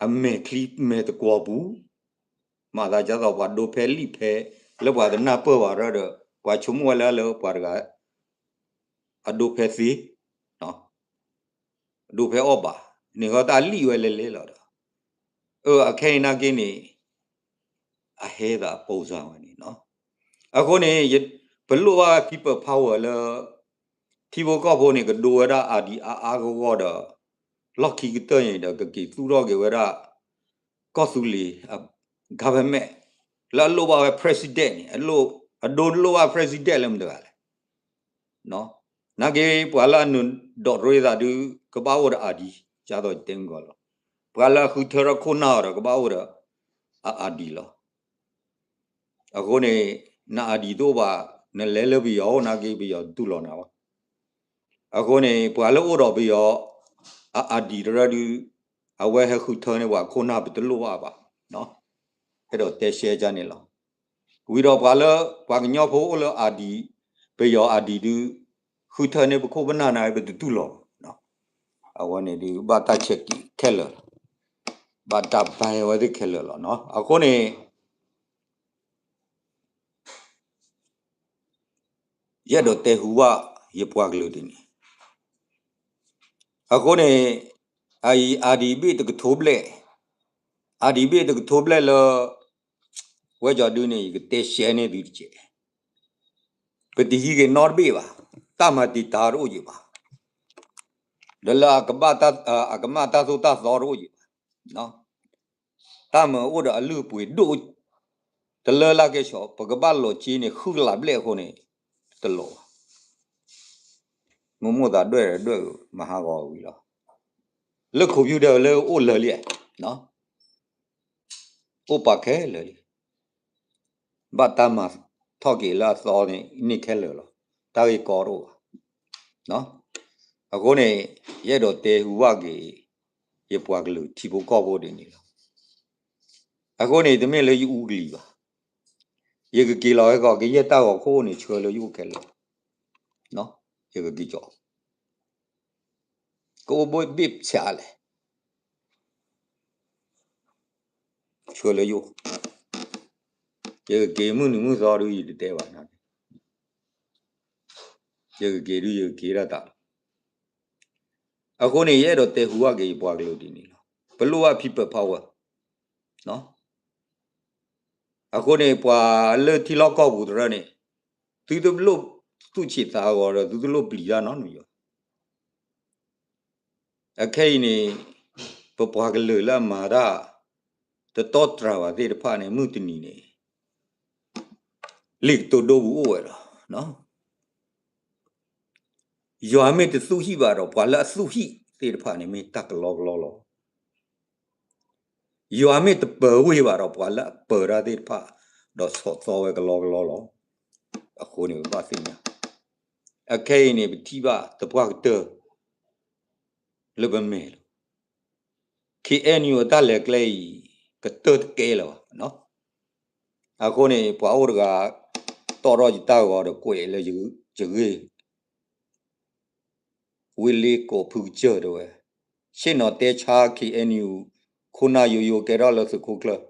အမဲာ်ချံမဲာ်သကွီၤပူၤ, မၤသးဒ်သိးပှၤဒိဖဲလံာ်ဖဲ လၢပှၤတနၢ်ပၢၢ်ဘၣ်ရၢဒီး ပှၤဆိကမိၣ်ဝဲလၢ လၢပှၤတဂၤ အဒိဖဲသ့, အဒိဖဲအီၣ်ဘၣ်, န့ၣ်ဃီတၢ်လံာ်ဝဲလဲၤလဲၤလီၤဒီး, အခဲအံၤနာ်က့န့ၣ် အဟဲသးအပိစၢ်ဝဲန့ၣ်လီၤ. အဃိန့ၣ် ပလိၣ်ဘၣ်ဝဲ people power လၢ ထံဖိကီၢ်ဖိန့ၣ် ကဒိဝဲဒၣ် ID အါအါဂီၢ်ဂီၢ်ဒီး လီၢ်ခံကတၢၢ်န့ၣ်ဒီး ကက့ၤသူၣ်ထီၣ်က့ၤဝဲဒၣ် ကီၢ်သူလ့ၤ government လၢအလိၣ်ဘၣ်ဝဲ president န့ၣ် အဒိလိၣ်ဘၣ် president လၢမတၤတဂၤလဲၣ်. နာ်က့ပှၤလၢအနုာ်ဒိးတရံးသးဒုး ကဘၣ်အိၣ်ဒီး ID, ကသိးယတဲမုၢ်ဂီၤလီၤ. ပှၤလၢအဃုထၢထီၣ်ခိၣ်နၢ်အီၤဒီး ကဘၣ်အိၣ်ဒီး ID လီၤ. အဃိန့ၣ် န ID တအိၣ်ဘၣ်, နလဲၤလၢပယီၤအိၣ်နာ်က့ ပယီၤတတူၢ်လိာ်နၤဘၣ်. အဃိန့ၣ် ပှၤလၢအိၣ်ဒီးပယီၤ ID တရၢဒုး အဝဲဟဲဃုထၢန့ၢ်ပှၤခိၣ်နၢ် ပတလိၣ်ဘၣ်ဘၣ်. အဲၣ်ဒိးတဲရှဲကန့ၣ်လီၤ. ဝံၤဒီးပှၤလၢ ပှၤကညီဖိအိၣ်လၢ ID, ပယီၤ ID ဒုး ဃုထၢန့ၢ်ပခိၣ်ပနၢ်န့ၣ် ပတတူၢ်လိာ်ဘၣ်. အဝဲန့ၣ်ဒုး ဘၣ်တၢ်ဆဲးက့ၤခဲလၢာ်လီၤ. ဘၣ်တၢ်ဘါဝဲသ့ၣ်ခဲလၢာ်လီၤ. အဃိန့ၣ် ယအဲၣ်ဒိးတဲဟူဘၣ် ယပှၤကလုာ်ဒ်န့ၣ်. အဃိန့ၣ် အအံၤ ID ဘ့ၣ်တကထိဘျဲၣ်, ID ဘ့ၣ်တကထိဘျဲၣ်လၢ ဝဲကၠီဒုန့ၣ် ယကတဲရှဲန့ၢ်သုတက့ၢ်. ပတဟံးက့ၤနီတဘ့ၣ်ဘၣ်, တၢ်မၤတံာ်တာ်တအိၣ်ယံၤဘၣ်. ဒီးလၢအကမၣ်တၢ်သိၣ်တၢ်သီတအိၣ်ယံၤဘၣ်. တၢ်မၤအိၣ်ဒီးအလုၢ်အပှ့ၤဒိၣ် တလၢလၢ်ကဲဆီၣ် ပကဘၣ်လီၤက့န့ၣ် ဃုကလးဘျဲၣ်အဃိန့ၣ် တလီၤဘၣ်. မိၢ်မိၢ်သးဒွဲၣ်ဒီးဒွဲၣ်မၤဟးဂီၤဝံၤလီၤ. လၢ computer လၢအိၣ်လၢာ်လံ, အိၣ်ပာ်ခဲလၢာ်လံ. ဘၣ်တၢ်မၤထီၣ်က့ၤလၢအသီန့ၣ် န့ၢ်ခဲလၢာ်လီၤ. တၢ်ဂ့ၢ်ကီတအိၣ်ဘၣ်. အဃိန့ၣ် ယအဲၣ်ဒိးတဲဟူဘၣ်က့ၤ ယပှၤကလုာ်ထံဖိကီၢ်ဖိဒ်န့ၣ်လီၤ. အဃိန့ၣ် တမ့ၢ်လၢယအူကလံၤဘၣ်. ယကက့ၤလီၤဟဲကီး ကယဲၢ်တၢ်ဂီၤခိၣ်န့ၣ် ဆှၢလၢယအိၣ်ခဲလၢာ်. ယကက့ၤကီး ကအိၣ်ဘ့ၣ်ဆးလဲၣ် ဆှၢလၢယအိၣ်, ယကက့ၤမုၢ်နံၤမုၢ်သီဒုး ယတတဲဘၣ်နၤ, ယကက့ၤဒုး ယကက့ၤဒၣ်တၢ်လီၤ. အဃိန့ၣ် ယအဲၣ်ဒိးတဲဟူဘၣ်က့ၤ ယပှၤကလုာ်ဒ်န့ၣ်လီၤ. ပလိၣ်ဘၣ် people power. အဃိန့ၣ် ပှၤလၢထံလီၢ်ကီၢ်ပူၤတရၢန့ၣ် သုတလိၣ်သူၣ်ဆံးသးဂီၤဒီး သုတလိၣ်ပျံၤတၢ်နီတမံၤဘၣ်. အခဲအံၤန့ၣ် ပပှၤကလုာ်လၢအမၤတၢ် တတီတြၢ်ဘၣ်သ့ၣ်တဖၣ်န့ၣ် မုၢ်တနံၤန့ၣ် လံာ်ကတိၤဒိပူၤအိၣ်ဝဲလီၤ. ယွၤမ့ၢ်တသူၣ်ဟံၣ်ဘၣ်ဒီး ပှၤလၢအသူၣ်ဟံၣ်သ့ၣ်တဖၣ်န့ၣ် မ့ၢ်တၢ်ကလီကလီလီၤ. ယွၤမ့ၢ်တပၢၤဝ့ၢ်ဘၣ်ဒီး ပှၤလၢအပၢၤတၢ်သ့ၣ်တဖၣ် ဒီးဆီၣ်သီဝဲကလီကလီလီၤ. အဃိန့ၣ် ပဘၣ်သ့ၣ်ညါ, အခဲအံၤန့ၣ် ပထံၣ်ဘၣ်သပှၢ်ကတၢၢ် လၢပမဲာ်လီၤ. ခ့ၣ်အဲၣ်ယူၣ် အတၢ်လဲၤကျဲအံၤ ကတၢၢ်တကဲလၢၤဘၣ်. အဃိန့ၣ် ပှၤအိၣ်တဂၤ တီၣ်ထီၣ်ယတၢ်ဂီၤဒီးကွဲးလၢယဂ့ၢ် ဝ့ၢ်လ့ကိးဖုကစၢၢ်တဲဝဲ, ဆ့ၣ်နီၤတဲဆါ ခ့ၣ်အဲၣ်ယူၣ် ခိၣ်နၢ်ယိယိကဲထီၣ်လၢသုးခိၣ်ကျၢၢ်,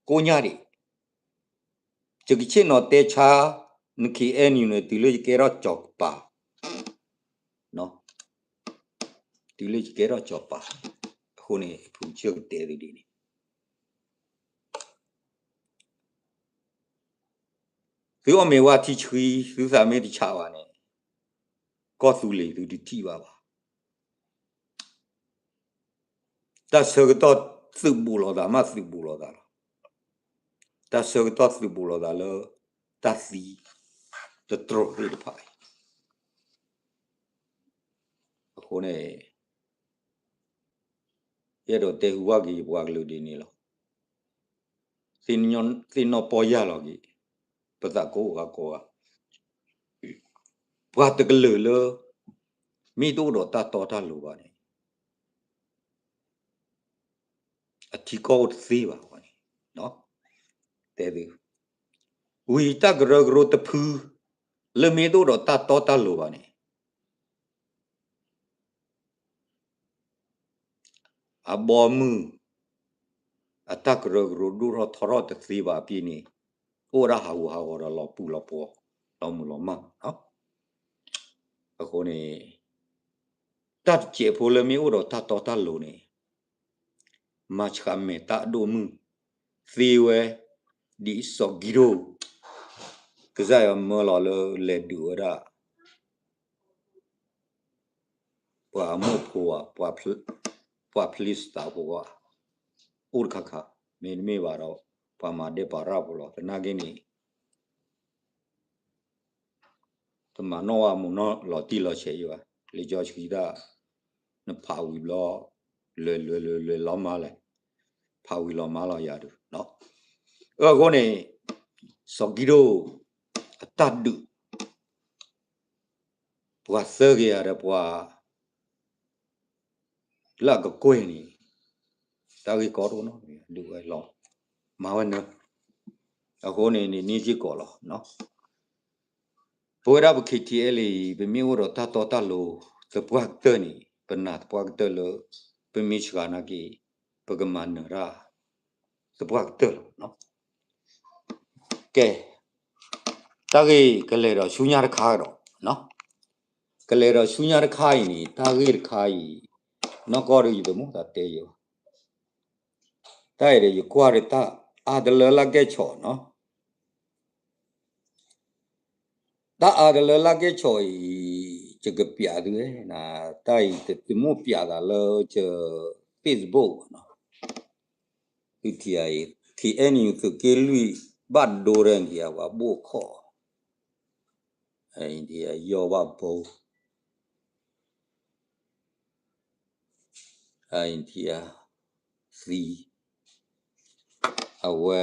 ကိးညါဒံး, ယကဆ့ၣ်နီၤတဲဆါ နခ့ၣ်အဲၣ်ယူၣ်န့ၣ် တုၤလၢယကဲထီၣ်စီၤပၤ, တုၤလၢယကဲထီၣ်စီၤပၤ, အဃိန့ၣ် ဖုကစၢၢ်ကတဲသုဒ်န့ၣ် သုအီၣ်မ့ၤဝါထံဆှံ သုသးမ့ၢ်တဆးဘၣ်န့ၣ် ကီၢ်သူလ့ၤသုတထံၣ်ဘၣ်ဘၣ်. တၢ်ဆၢကတီၢ်သုးဘူးလိာ်သးမး သုးဘူးလိာ်သးလီၤ. တၢ်ဆၢကတီၢ်သုးဘူးလိာ်သးလၢ တၢ်သံတတြိာ်သ့ၣ်တဖၣ်အံၤ အဃိန့ၣ် ယအဲၣ်ဒိးတဲဟူဘၣ်က့ၤယပှၤကလုာ်ဒ်န့ၣ်လီၤ. သ့ၣ်နီၣ်ပီၢ်ယၢ်လီၤက့ၤ ပသးကိးဂၤကိးဂၤ, ပှၤတကလုာ်လၢ မ့ၢ်တအိၣ်ဒီးတၢ်တီတၢ်လိၤဘၣ်န့ၣ် အထံကီၢ်အိၣ်တသ့ဘၣ်န့ၣ် တဲသု, ဝံၤတၢ်ကရၢကရိတဖု လၢမ့ၢ်တအိၣ်ဒီးတၢ်တီတၢ်လိၤဘၣ်န့ၣ် အဘီအမုၢ် အတၢ်ကရၢကရိဒိၣ်ထီၣ်ထီထီၣ်တသ့ဘၣ်အပူၤန့ၣ် အိၣ်ဝဲဒၣ်ဟးဂူာ်ဟးဂီၤဒီးလီၤပူၤလီၤပှီၤ လီၤမုၢ်လီၤမၢ်. အဃိန့ၣ် တၢ်တစဲးဖိလၢမ့ၢ်အိၣ်ဒီးတၢ်တီတၢ်လိၤန့ၣ် မၤဆှးမဲာ်တၢ်အဒိၣ်အမုၢ် သ့ဝဲ ဒ်စီၤကံးဒဧိၣ် ကစၢ်ယွၤမၢလီၤလၢလဲၤဒုးဝဲဒၣ် ပှၤအမိၢ်ဖိဧါ, ပှၤဖလံးစတံဖိဧါ, အိၣ်တခါခါ, မ့တမ့ၢ်ဘၣ်ဒီး ပှၤမၤဒဲးပာ်ရၣ်ဖိလီၤ. သနာ်က့န့ၣ် တမၤနီၣ်ဝဲမုာ်နီၣ်လီၤတံၢ်လီၤဆဲးယံၤဘၣ်. လံာ်စီဆှံတၢ် နဖးဝံၤဘျီ လဲၤလဲၤလဲၤလဲၤလီၤမါလဲၣ်, ဖးဝံၤလီၤမါလီၤယၤဒုး. အဃိန့ၣ် စီၤကံဒိၣ် အတၢ်ဒုး ပှၤသၢကယၤဒီးပှၤ လၢအကကွဲၢ်န့ၣ် တၢ်ဂ့ၢ်ကီတအိၣ်နီတမံၤ, ဒုးဝဲလီၤ, မၤဝဲနၢၤ. အဃိန့ၣ်န့ၣ် န့ၢ်စ့ၢ်ကီးလီၤ. ပဝဲဒၣ်ပ K T L အံၤ ပမ့ၢ်အိၣ်ဒီးတၢ်တီတၢ်လိၤ သပှၢ်ကတၢၢ်န့ၣ် ပနာ်သပှၢ်ကတၢၢ်လၢ ပမ့ၢ်စှၤနာ်က့ ပကမၤနၢၤတၢ် သပှၢ်ကတၢၢ်လီၤ. ကဲ, တၢ်ဂ့ၢ်ကလဲၤဒီးဆူညါတခါကဒီး, ကလဲၤဒီးဆူညါတခါအံၤန့ၣ် တၢ်ဂ့ၢ်တခါအံၤ နီၢ်ကီၢ်ဒီးယတမိၣ်သးတဲယဲဘၣ်. တၢ်အံၤဒီးယကွၢ်ဒီးတၢ်အါတလၢလၢကဲၣ်ဆိးနီၤ. တၢ်အါတလၢလၢကဲၣ်ဆိးအံၤ ယကပျးသုဝဲ, တၢ်အံၤတမိၣ်ပျးသးလၢ Facebook ဘၣ်နီၤ. သုထံၣ်အံၤ K N U သုးက့လွံၢ် ဘၣ်ဒိထဲန့ၣ်အဝဲဘိၣ်ခီၣ်, ယီၢ်ဘၣ်ဘိ အထံၣ်အသံ, အဝဲ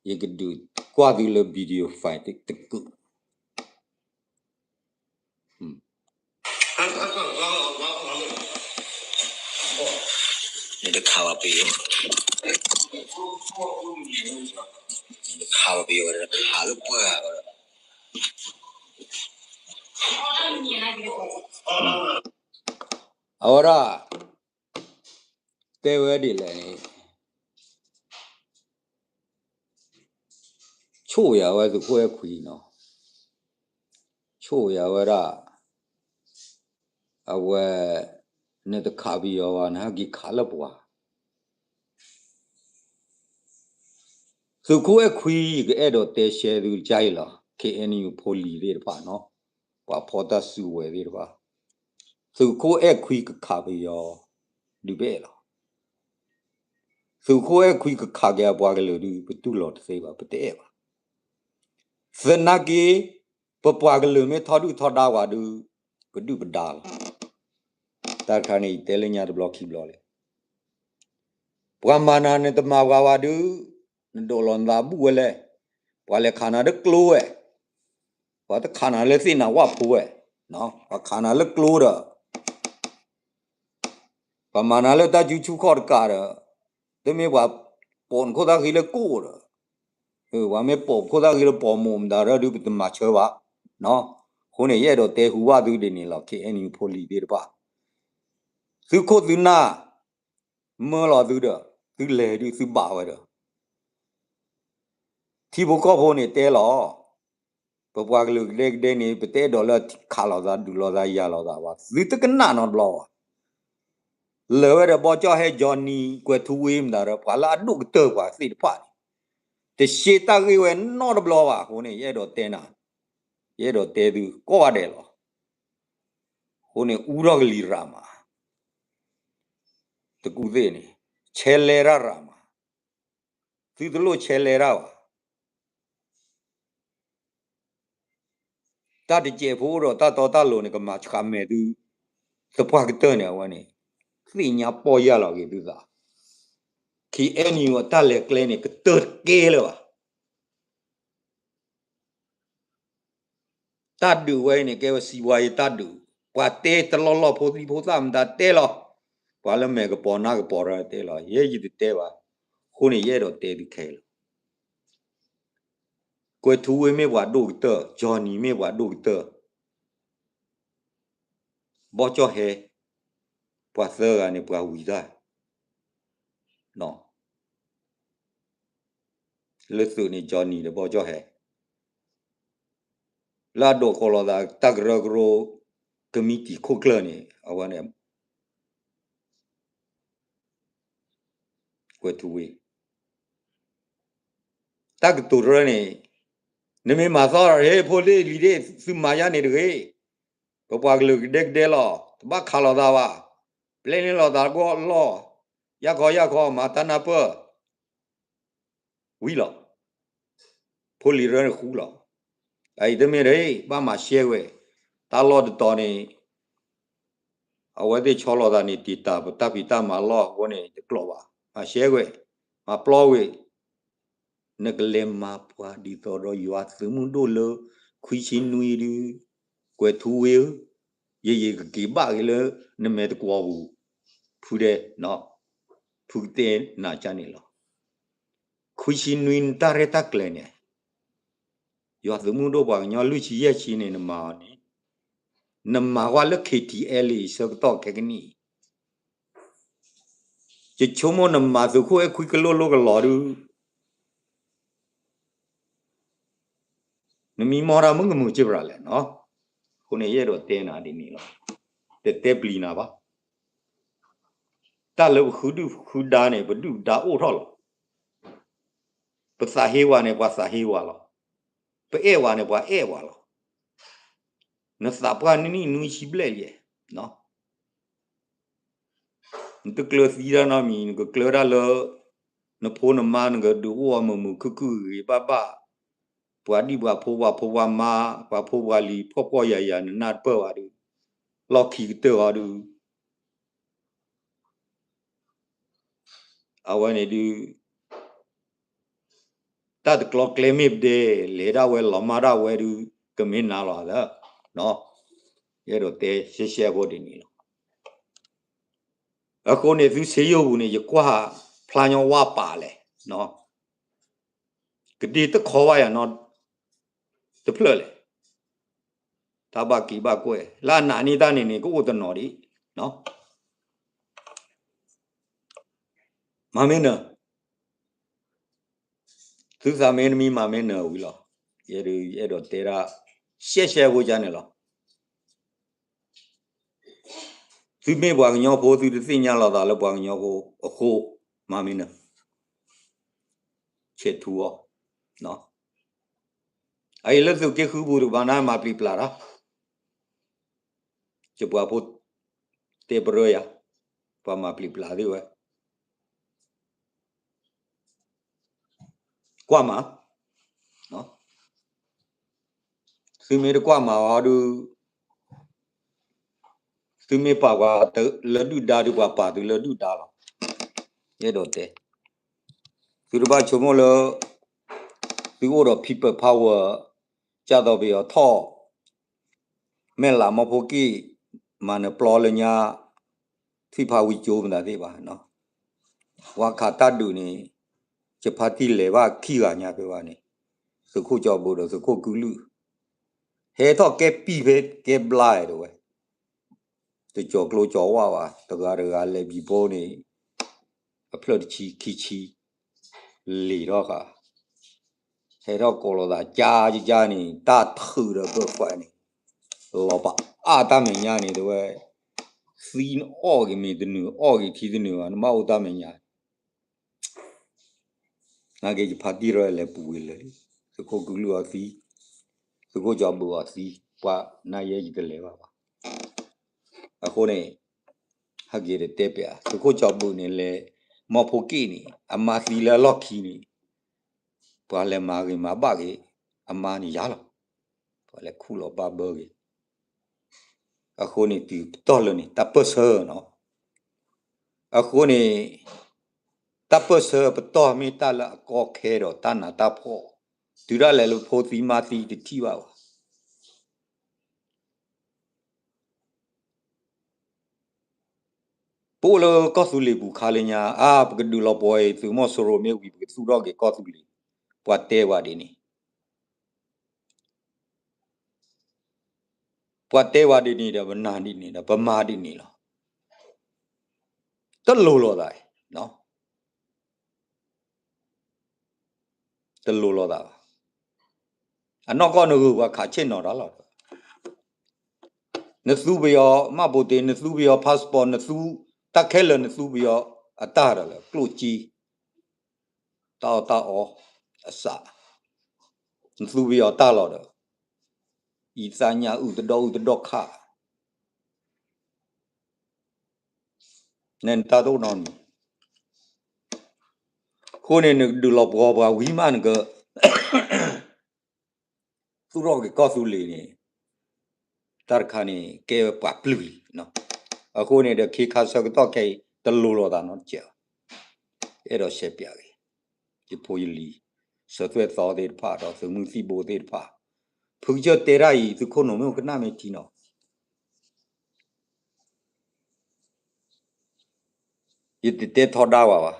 ယကဒုးကွၢ်သုလၢ video file တကုာ်, နတခးဘၣ်ပယီၤ, နတခးဘၣ်ပယီၤ, နတခးလၢပှၢ်ဒီး အဝဲဒၣ် တဲဝဲဒ်လဲၣ်န့ၣ်, ဆိၣ်ယၤဝဲသုးခိၣ်အဲၣ်ခွံနီၤ, ဆိၣ်ယၤဝဲဒၣ် အဝဲ နတခးပယီၤဘၣ် နဟဲက့ၤခးလၢပှၤ သုးခိၣ်အဲၣ်ခွံ ယကအဲၣ်ဒိးတဲရှဲသုကစၢ်အံၤလီၤ. K N U ဖိလံၤသ့ၣ်တဖၣ်နီၤ, ပှၤဖီၣ်တၢ်စုကဝဲၤသ့ၣ်တဖၣ်, သုးခိၣ်အဲၣ်ခွံကခးပယီၤ ဒုးပအဲၣ်လီၤ. သုးခိၣ်အဲၣ်ခွံကခးက့ၤအပှၤကလုာ်ဒုး ပတူၢ်လိာ်တသ့ဘၣ်, ပတအဲၣ်ဘၣ်. သနာ်က့ ပပှၤကလုာ်မ့ၢ်ထီဒုၣ်ထီဒါဝဲဒုး ပဒုၣ်ပဒါလီၤ. တၢ်တခါန့ၣ် ယတဲလၢညါတဘျီခံဘျီလံ. ပှၤမၤနၤနတမၤပှၤဘၣ်ဒုး နဒိးလီၤနသးဘူၣ်ဝဲလဲၣ်. ပှၤလဲၤခးနၤလၢကျိဝဲ, ပှၤတခးနၤလၢသ့ၣ်နၤဝၣ်ဖိဝဲ, ပှၤခးနၤလၢကျိဒီး ပှၤမၤနၤလၢတၢ်စုဆူၣ်ခီၣ်တကးဒီး တမ့ၢ်ပှၤပိာ်နခိၣ်သၣ်ဃံလၢကိၣ်ဒီး, ပှၤမ့ၢ်ပိာ်ခိၣ်သၣ်ဃံလၢပိာ်မိၢ်မတၤဒီးဒုး ပတမၤဆၢဘၣ်. အဃိန့ၣ် ယအဲၣ်ဒိးတဲဟူဘၣ်သုဒ်န့ၣ်လီၤ. K N U ဖိလံၤသ့ၣ်တဖၣ်, သုခိၣ်သုနၢ် မၢလီၤသုဒီး သုလဲၤဒုးသုဘၣ်ဝဲဒီး ထံဖိကီၢ်ဖိန့ၣ်တဲလီၤ. ပပှၤကလုာ်ကဒဲကဒဲန့ၣ် ပတအဲၣ်ဒိးလၢခးလိာ်သးဒုးလိာ်သးယၤလိာ်သးဘၣ်. သုတကနၣ်နီတဘျီဘၣ်. လၢာ်ဝဲဒီးဘီကၠီၣ်ဟဲ Johnny ကွဲၤထူဝ့မတၤဒီး ပှၤလၢအဒိၣ်ကတၢၢ်ပှၤသ့ၣ်တဖၣ်န့ၣ် တရှဲတၢ်ဂ့ၢ်ဝဲနီတဘျီဘၣ်. အဃိန့ၣ် ယအဲၣ်ဒိးတဲနၤ, ယအဲၣ်ဒိးတဲသုကိးဂၤဒဲးလီၤ. အဃိန့ၣ် အူထီၣ်ကလံၤရးမး, တကူၣ်သ့ၣ်န့ၣ် ဆဲးလဲၤတၢ်ရးမး, သုတလိၣ်ဆဲးလဲၤတၢ်ဘၣ်. တၢ်တစဲးဖိအိၣ်ဒီးတၢ်တီတၢ်လိၤန့ၣ် ကမၤဆှးမဲာ်သု သပှၢ်ကတၢၢ်န့ၣ် အဝဲန့ၣ် သ့ၣ်ညါပီၢ်ယၢ်လီၤက့ၤသုသး. K N U အတၢ်လဲၤကျဲန့ၣ် ကတၢၢ်တကဲလၢၤဘၣ်. တၢ်ဒုးဝဲအံၤန့ၣ် ကဲဝဲစံးဝါယံၤတၢ်ဒုး, ပှၤတဲတလီၢ်လီၢ်ဖိသံဖိသၣ်မတၤတဲလီၤ, ပှၤလၢမဲာ်ကပီၤနါကပီၤတၢ်တဲလီၤ, ယဲယတတဲဘၣ်. အဃိန့ၣ် ယအဲၣ်ဒိးတဲသုခဲလၢာ် ကွဲၤထူဝ့မ့ၢ်ပှၤဒိၣ်ကတၢၢ်, Johnny မ့ၢ်ပှၤဒိၣ်ကတၢၢ်, ဘီကၠီၣ်ဟဲ, ပှၤသၢဂၤန့ၣ် ပှၤဝံၤတၢ် လၢသုးန့ၣ် Johnny ဒီးဘီကၠီၣ်ဟဲ, လၢအဒိးဃီၤလိာ်သး တၢ်ကရၢကရိ ကမံးတံာ်ခိၣ်ကျၢၢ်န့ၣ် အဝဲန့ၣ် ကွဲၤထူဝ့, တၢ်ကတိၤတရၢန့ၣ် နမ့ၢ်မၤသီတၢ် ဖိသ့ၣ်လံၤသ့ၣ် သုမၤယါန့ၣ်တဂ့ၤ, ပပှၤကလုာ်ကဒဲကဒဲလီၤ, တဘၣ်ခးလိာ်သးဘၣ်, ပျဲန့ၢ်လိာ်သးကီၢ်လီၢ်, ယၢ်ခီယၢ်ခီ မၤတၢ်နၢ်ပၢၢ် ဝံၤလီၤ. ဖိလံၤရၢန့ၣ်ဃူလီၤ. အအံၤတမ့ၢ်တဂ့ၤ ဘၣ်မၤရှဲဝဲ, တၢ်လီၢ်တတီၤန့ၣ် အဝဲသ့ၣ်ဆီလီၤသးန့ၣ် တံာ်တာ်ပတၢ်ဖံးတၢ်မၤလီၢ်အဃိန့ၣ် တကျိးဘၣ်, မၤရှဲဝဲ, မၤပျီဝဲ, နကလဲၤမၤပှၤဒ်သိးဒီးယွၤသုးမုၢ်ဒိၣ်လၢ ခွံဆံနွံဒု, ကွဲးထူဝ့ဧၢ, ယယကက့ၤဘၣ်က့ၤလၢ နမဲာ်သကွီၤပူၤ, ဖုဒဲး, ဖုကတဲနၤကန့ၣ်လီၤ. ခွံဆံနွံနတၢ်ရဲၣ်တၢ်ကျဲၤန့ၣ် ယွၤသုးမုၢ်ဒိၣ်ပှၤကညီလွံၢ်ဆံယဲၢ်ဆံန့ၣ် နမၤအီၤန့ၣ်, နမၤကွၢ်လၢ K T L A အံၤ ဆၢကတီၢ်ခဲကနံၣ်အံၤ, ယဆိကမိၣ်နမၤသုးခိၣ်အဲၣ်ခွံကလိၣ်လိၣ်ကလီၤဒု, နမံမီၢ်တၢ်မုၢ်ကမုာ်က့ၢ်ပြၤလဲၣ်နီၤ. အဃိန့ၣ် ယအဲၣ်ဒိးတဲနၤဒ်န့ၣ်လီၤ. တတဲပျံၤနၤဘၣ်. တၢ်လၢပဃုဒုၣ်ဃုဒါန့ၣ် ပဒုၣ်ပဒါအိၣ်ထီၣ်လီၤ. ပသးဟ့ဝၤန့ၣ် ပှၤသးဟ့ဝၤလီၤ. ပအဲၣ်ဝၤန့ၣ် ပှၤအဲၣ်ဝၤလီၤ. နသးပှၢ်နံၣ်နွံဆံဘျဲၣ်လံ, နတကျၢၤသံတၢ်နီတမံၤ, နကကျၢၤတၢ်လၢ နဖိနမါ နကဒုးအိၣ်အီၤမုာ်မုာ်ခုၣ်ခုၣ်ဂ့ၤဂ့ၤဘၣ်ဘၣ်, ပှၤဒံၣ်ပှၤဖိ ပှၤဖိပှၤမါ ပှၤဖိပှၤလံၤ ဖှီၣ်ဖှီၣ်ယာ်ယာ် နနၢ်တပၢၢ်ဘၣ်ဒုး, လီၢ်ခံကတၢၢ်အီၤဒုး အဝဲန့ၣ်ဒုး တၢ်တကျီကျဲမ့ၢ်ပဒဲ လဲၤဒၣ်ဝဲလီၤမၢ်ဒၣ်ဝဲဒုး ကမ့ၢ်နၤလီၤသၢ, ယအဲၣ်ဒိးတဲရှဲရှဲဖိဒ်န့ၣ်လီၤ. အဃိန့ၣ် သုစ့ယိၣ်ပူၤန့ၣ် ယကွၢ်ဖျါညီဝါပာ်လဲၣ်, ကဒ့တခီဝါယၤနီတဖျၢၣ်လဲၣ်, တၢ်ဘၣ်က့ၤဘၣ်ကွဲၢ် လၢအနာ်န့ၢ်တၢ်န့ၣ်န့ၣ် ကအိၣ်တနီၤဒံး, မၤမ့ၢ်နၢၤ သုသးမ့တမံၤမၤမ့ၢ်နၢၤဝံၤလီၤ. ယဲဒုးယအဲၣ်ဒိးတဲဒၣ် ရှဲရှဲဖိကါန့ၣ်လီၤ. သုမ့ၢ်ပှၤကညီဖိ သုတသ့ၣ်ညါလီၤသးလၢပှၤကညီဖိအဃိ မၤမ့ၢ်နၢၤ ဆဲးထူအီၤ, အအံၤလၢသုးက့ဃုပူၤတကပၤန့ၣ် မၤပျံၤပျါတၢ်, ယပှၤဖိတဲပရၢယၤ, ပှၤမၤပျံၤပျါသ့ၣ်ဝဲ ကွၢ်မး, သုမ့ၢ်တကွၢ်မၤအီၤဒုး, သုမ့ၢ်ပာ်ပှၤလၢဒုၣ်ဒါဒုး ပှၤပာ်သုလၢဒုၣ်ဒါလီၤ. ယအဲၣ်ဒိးတဲ, သုတဘၣ်ဆိကမိၣ်လၢ သုအိၣ်ဒီး people power ကၢ်သိးပယီၤထီၣ် မဲၢ်လးမီဖိက့ၣ် မၤနၢၤပျီလၢညါ ထွံၣ်ဖးဝံကၠိမတၤသ့ၣ်ဘၣ်, ဝါခးတၢ်ဒုးန့ၣ် ယဖါတံၢ်လဲၤဘၣ်ခံဂၤညါဖဲဘၣ်န့ၣ်, သုးခိၣ်ကၠီၤဘုးဒီးသုးခိၣ်ကုလုၢ်, ဟဲထီၣ်ကဲပံၣ်ဖဲကဲဘျါဒဝဲ, တကၠီၤကျိကၠီၤဝါဘၣ်, တဂၤတဂၤလဲၤဘံဘိန့ၣ် အဖျၢၣ်တဆံခံဆံ လ့ၤထီၣ်ဃာ်, ဟဲထီၣ်ကိးလိာ်သးကါကါန့ၣ် တၢ်ထုးဒီးဘၢၣ်ခွါန့ၣ်, လီၤပအါတၢ်မဲာ်ညါန့ၣ် တဝဲ, သံနအီၣ်ဂ့ၤမ့ၢ်တနုာ် အီၣ်ဂ့ၤထံတနုာ်ဘၣ် နဘၣ်အိၣ်တၢ်မဲာ်ညါ, နာ်က့ယဖါတံၢ်ရဲလဲၤပူၤဝံၤလၢာ်လံ, သုးခိၣ်ကုလုၢ်အီၤသံ, သုးခိၣ်ကၠီၤဘုးအီၤသံ, ပှၤနာ်ယဲယတလဲၤဘၣ်ဘၣ်. အဃိန့ၣ် ဟဲက့ၤတတဲပၠး သုးခိၣ်ကၠီၤဘုးန့ၣ်လဲၤ မီဖိက့ၣ်န့ၣ် အမါသံလၢအလီၢ်ခံန့ၣ်, ပှၤလဲၤမၤဂ့ၤမၤဘၣ်က့ၤ အမါန့ၣ်ယါလီၤ, ပှၤလဲၤခူၣ်လီၤဘၣ်ဘၢက့ၤ. အဃိန့ၣ်တုၤပတီၢ်လၢန့ၣ် တၢ်ပၢၢ်ဆၢနီၤ, အဃိန့ၣ် တၢ်ပၢၢ်ဆၢပတီၢ်မ့ၢ်တၢ်လၢအကီခဲဒီးတၢ်နးတၢ်ဖှီၣ်, တုၤဒၣ်လဲာ်လၢဖိသံမါသံတထံၣ်ဘၣ်ဘၣ်. ပအိၣ်လၢကီၢ်သူလ့ၤပူၤခါလၢညါ အါ ပကဒုးလီၤပှီၤအံၤ သုးမီၤစိရိၤမ့ၢ်ဝံၤ ပကသူၣ်ထီၣ်က့ၤကီၢ်သူလ့ၤ, ပှၤတဲဝဲဒ်န့ၣ်, ပှၤတဲဝဲဒ်န့ၣ်ဒီး ပနာ်ဒ်န့ၣ်ဒီး ပမၤဒ်န့ၣ်လီၤ. တလိၤလိာ်သး, တလိၤလိာ်သးဘၣ်. အနီၢ်ကီၢ်နဂုၤပှၤခးဆ့ၣ်နီၤတၢ်လီၤ. နသူပယီၤ မှတ်ပုံတင်, နသူပယီၤ passport, နသူတၢ်ခဲလၢာ် နသူပယီၤအတၢ်ဒီးလၢကျိၣ်စ့, တၢ်အီၣ်တၢ်အီအစး, နသူပယီၤတၢ်လီၤဒီး အံသၣ်ညၣ်အုၣ်တဒီးအုၣ်တဒီးခး နဲနတၢ်တအိၣ်နီတမံၤ, အဃိန့ၣ် နကဒုးလီၤပှီၤပှၤဝံၤမးနက သူၣ်ထီၣ်က့ၤကီၢ်သူလ့ၤန့ၣ် တၢ်တခါန့ၣ် ကဲဝဲပှၤပျုၢ်လံ. အဃိန့ၣ်ဒီး ခ့ခါဆၢကတီၢ်ခဲအံၤ တလိၤလိာ်သးနီတစဲးဘၣ်. အဲၣ်ဒိးရှဲပၠးက့ၤ ယဖိယလံၤ စၢၤသွဲၣ်သီသ့ၣ်တဖၣ် ဒီးသုးမုၢ်သံၣ်ဘိသ့ၣ်တဖၣ်, ဖုကစၢၢ်တဲတၢ်အံၤ သုခိၣ်နူာ်မ့ၢ်ကနၣ်မ့ၢ်ထံနီၤ ယတတဲထီဒါဝဲဘၣ်.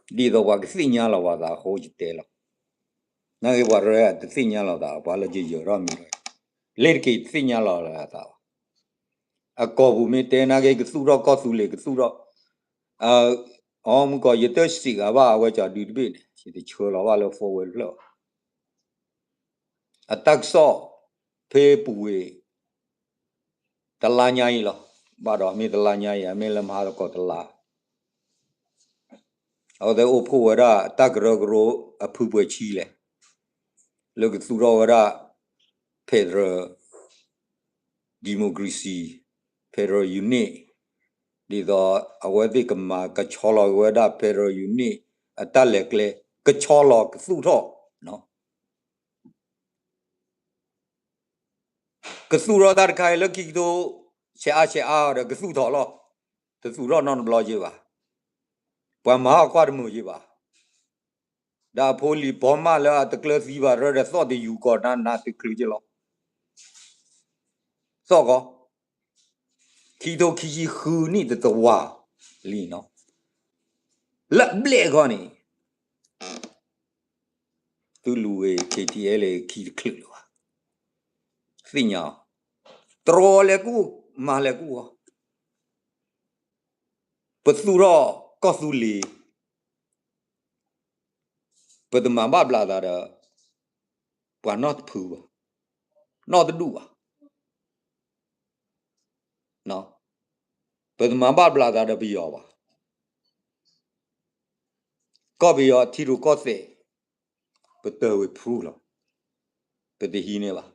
ဒ်သိးပှၤကသ့ၣ်ညါလီၤပှၤသးအဃိယတဲလီၤ. နာ်က့ပှၤရဲတသ့ၣ်ညါလီၤသး ပှၤလၢယယၢၤထီၣ်မံၤ လ့တက့ၤတသ့ၣ်ညါလီၤလၢအသးဘၣ်. အကိာ်ပူၤမ့ၢ်တဲနာ်က့ကသူၣ်ထီၣ်ကီၢ်သူလ့ၤ ကသူၣ်ထီၣ် အမုၢ်ကီး ယတစံးဂၤဘၣ် အဝဲကဒုတဘ့ၣ်န့ၣ် ယတဆှၢလီၤဘၣ်လၢ forward ဖျၢၣ် အတၢ်ကစီၣ် ဖဲပူၤဝ့ၤ တလါညါအံၤလီၤ. ဘၣ်ဒီးမ့ၢ်တလါညါအံၤ အမ့ၢ်လၢမဟါသကိးတလါ အဝဲသ့ၣ်အိၣ်ဖှိၣ်ဝဲဒၣ်တၢ်ကရၢကရိအဖုပှဲၤဆံလဲၣ် လၢကသူၣ်ထီၣ်ဝဲဒၣ် federal democracy, federal unit ဒ်သိးအဝဲသ့ၣ်ကမၤကဆီလီၤက့ၤဝဲဒၣ် federal unit အတၢ်လဲၤကျဲ ကဆီလီၤကသူၣ်ထီၣ် ကသူၣ်ထီၣ်တၢ်တခါအံၤလၢခံကထိ ဆဲးအါဆဲးအါဒီးကသူၣ်ထီၣ်လီၤ. တသူၣ်ထီၣ်နီတဘျီယ့ၢ်ဘၣ်. ပှၤမၤဟီၣ်ကွၢ်တမုာ်ယ့ၢ်ဘၣ်. ဒီးအဖိလံၤဘီမးလၢအတကျၢၤသံဘၣ်ရၢဒီးသီၣ်တယူၤကီးနးနးတချုးက့လီၤ. သီၣ်ကီး ခံကထိခံဆံဃုနံၣ်တတဝာ်လံနီၤ. လၢအဘျဲၣ်အဂီၢ်န့ၣ် သုလူၤဝဲ K T L A ခံတချုးလၢၤဘၣ်. သ့ၣ်ညါအီၤ တြီလဲၤကူၣ် မၤလဲၤကူၣ်အီၤ ပသူၣ်ထီၣ်ကီၢ်သူလ့ၤ ပတမၤဘၣ်ဘျးသးဒီး ပှၤနီတဖုဘၣ်, နီတဒူၣ်ဘၣ်. ပတမၤဘၣ်ဘျးသးဒီးပယီၤဘၣ်. ကီၢ်ပယီၤထံရူၢ်ကီၢ်သဲး ပတၢၢ်ဝဲဖုလီၤ. ပတဟံးန့ၢ်ဘၣ်.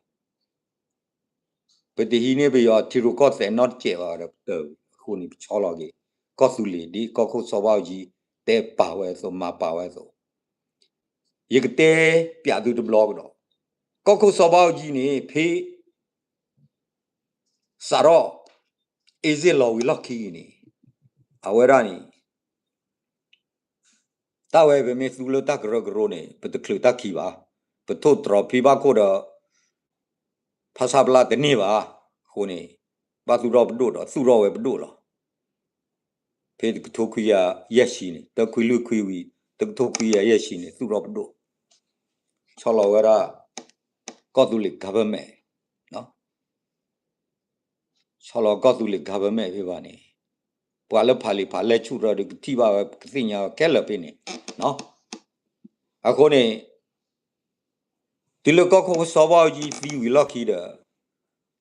ပတဟံးန့ၢ်ပယီၤထံရူၢ်ကီၢ်သဲးနီတစဲးဘၣ်ဒီးပတၢၢ်ဝဲ. အဃိန့ၣ် ပဆီလီၤက့ၤ ကီၢ်သူလ့ၤ ဒ်ကီၢ်ခိၣ်စီၤဘးအူကၠံ တဲပာ်ဝဲအသိး မၤပာ်ဝဲအသိး, ယကတဲပၠးသုတဘျီကဒီး, ကီၢ်ခိၣ်စီၤဘးအူကၠံန့ၣ် ဖဲ စးထီၣ် အ့စ့ၣ်လီၤဝံၤလီၢ်ခံအံၤန့ၣ် အဝဲဒၣ်န့ၣ် တၢ်ဝဲပမ့ၢ်သူလၢတၢ်ကရၢကရိန့ၣ် ပတချုးတၢ်ခံးဘၣ်. ပထိၣ်တြီၤဖံဘၣ်ခိၣ်ဒီး ဖဆပလတန့ၢ်ဘၣ်. အဃိန့ၣ် ဘၣ်သူၣ်ထီၣ်ပဒိၣ်ဒီးသူၣ်ထီၣ်ဝဲပဒိၣ်လီၤ. ဖဲတကထိခွံကယၤယဲၢ်ဆံန့ၣ် တခွံလွံၢ်ခွံဝံၤ တကထိခွံကယၤယဲၢ်ဆံန့ၣ် သူၣ်ထီၣ်ပဒိၣ် ဆီလီၤဝဲဒၣ် ကီၢ်သူလ့ၤ government ဆီလီၤကီၢ်သူလ့ၤ government ဖဲဘၣ်န့ၣ် ပှၤလၢဖးလံာ်ဖးလဲၢ်ဆူၣ်ထီၣ်ဒီးကထံၣ်ဘၣ်ဝဲ ကသ့ၣ်ညါဝဲခဲလၢာ်ဖဲန့ၣ်. အဃိန့ၣ် တုၤလၢကီၢ်ခိၣ်စီၤဘးအူကၠံသံဝံၤလီၢ်ခံဒီး တ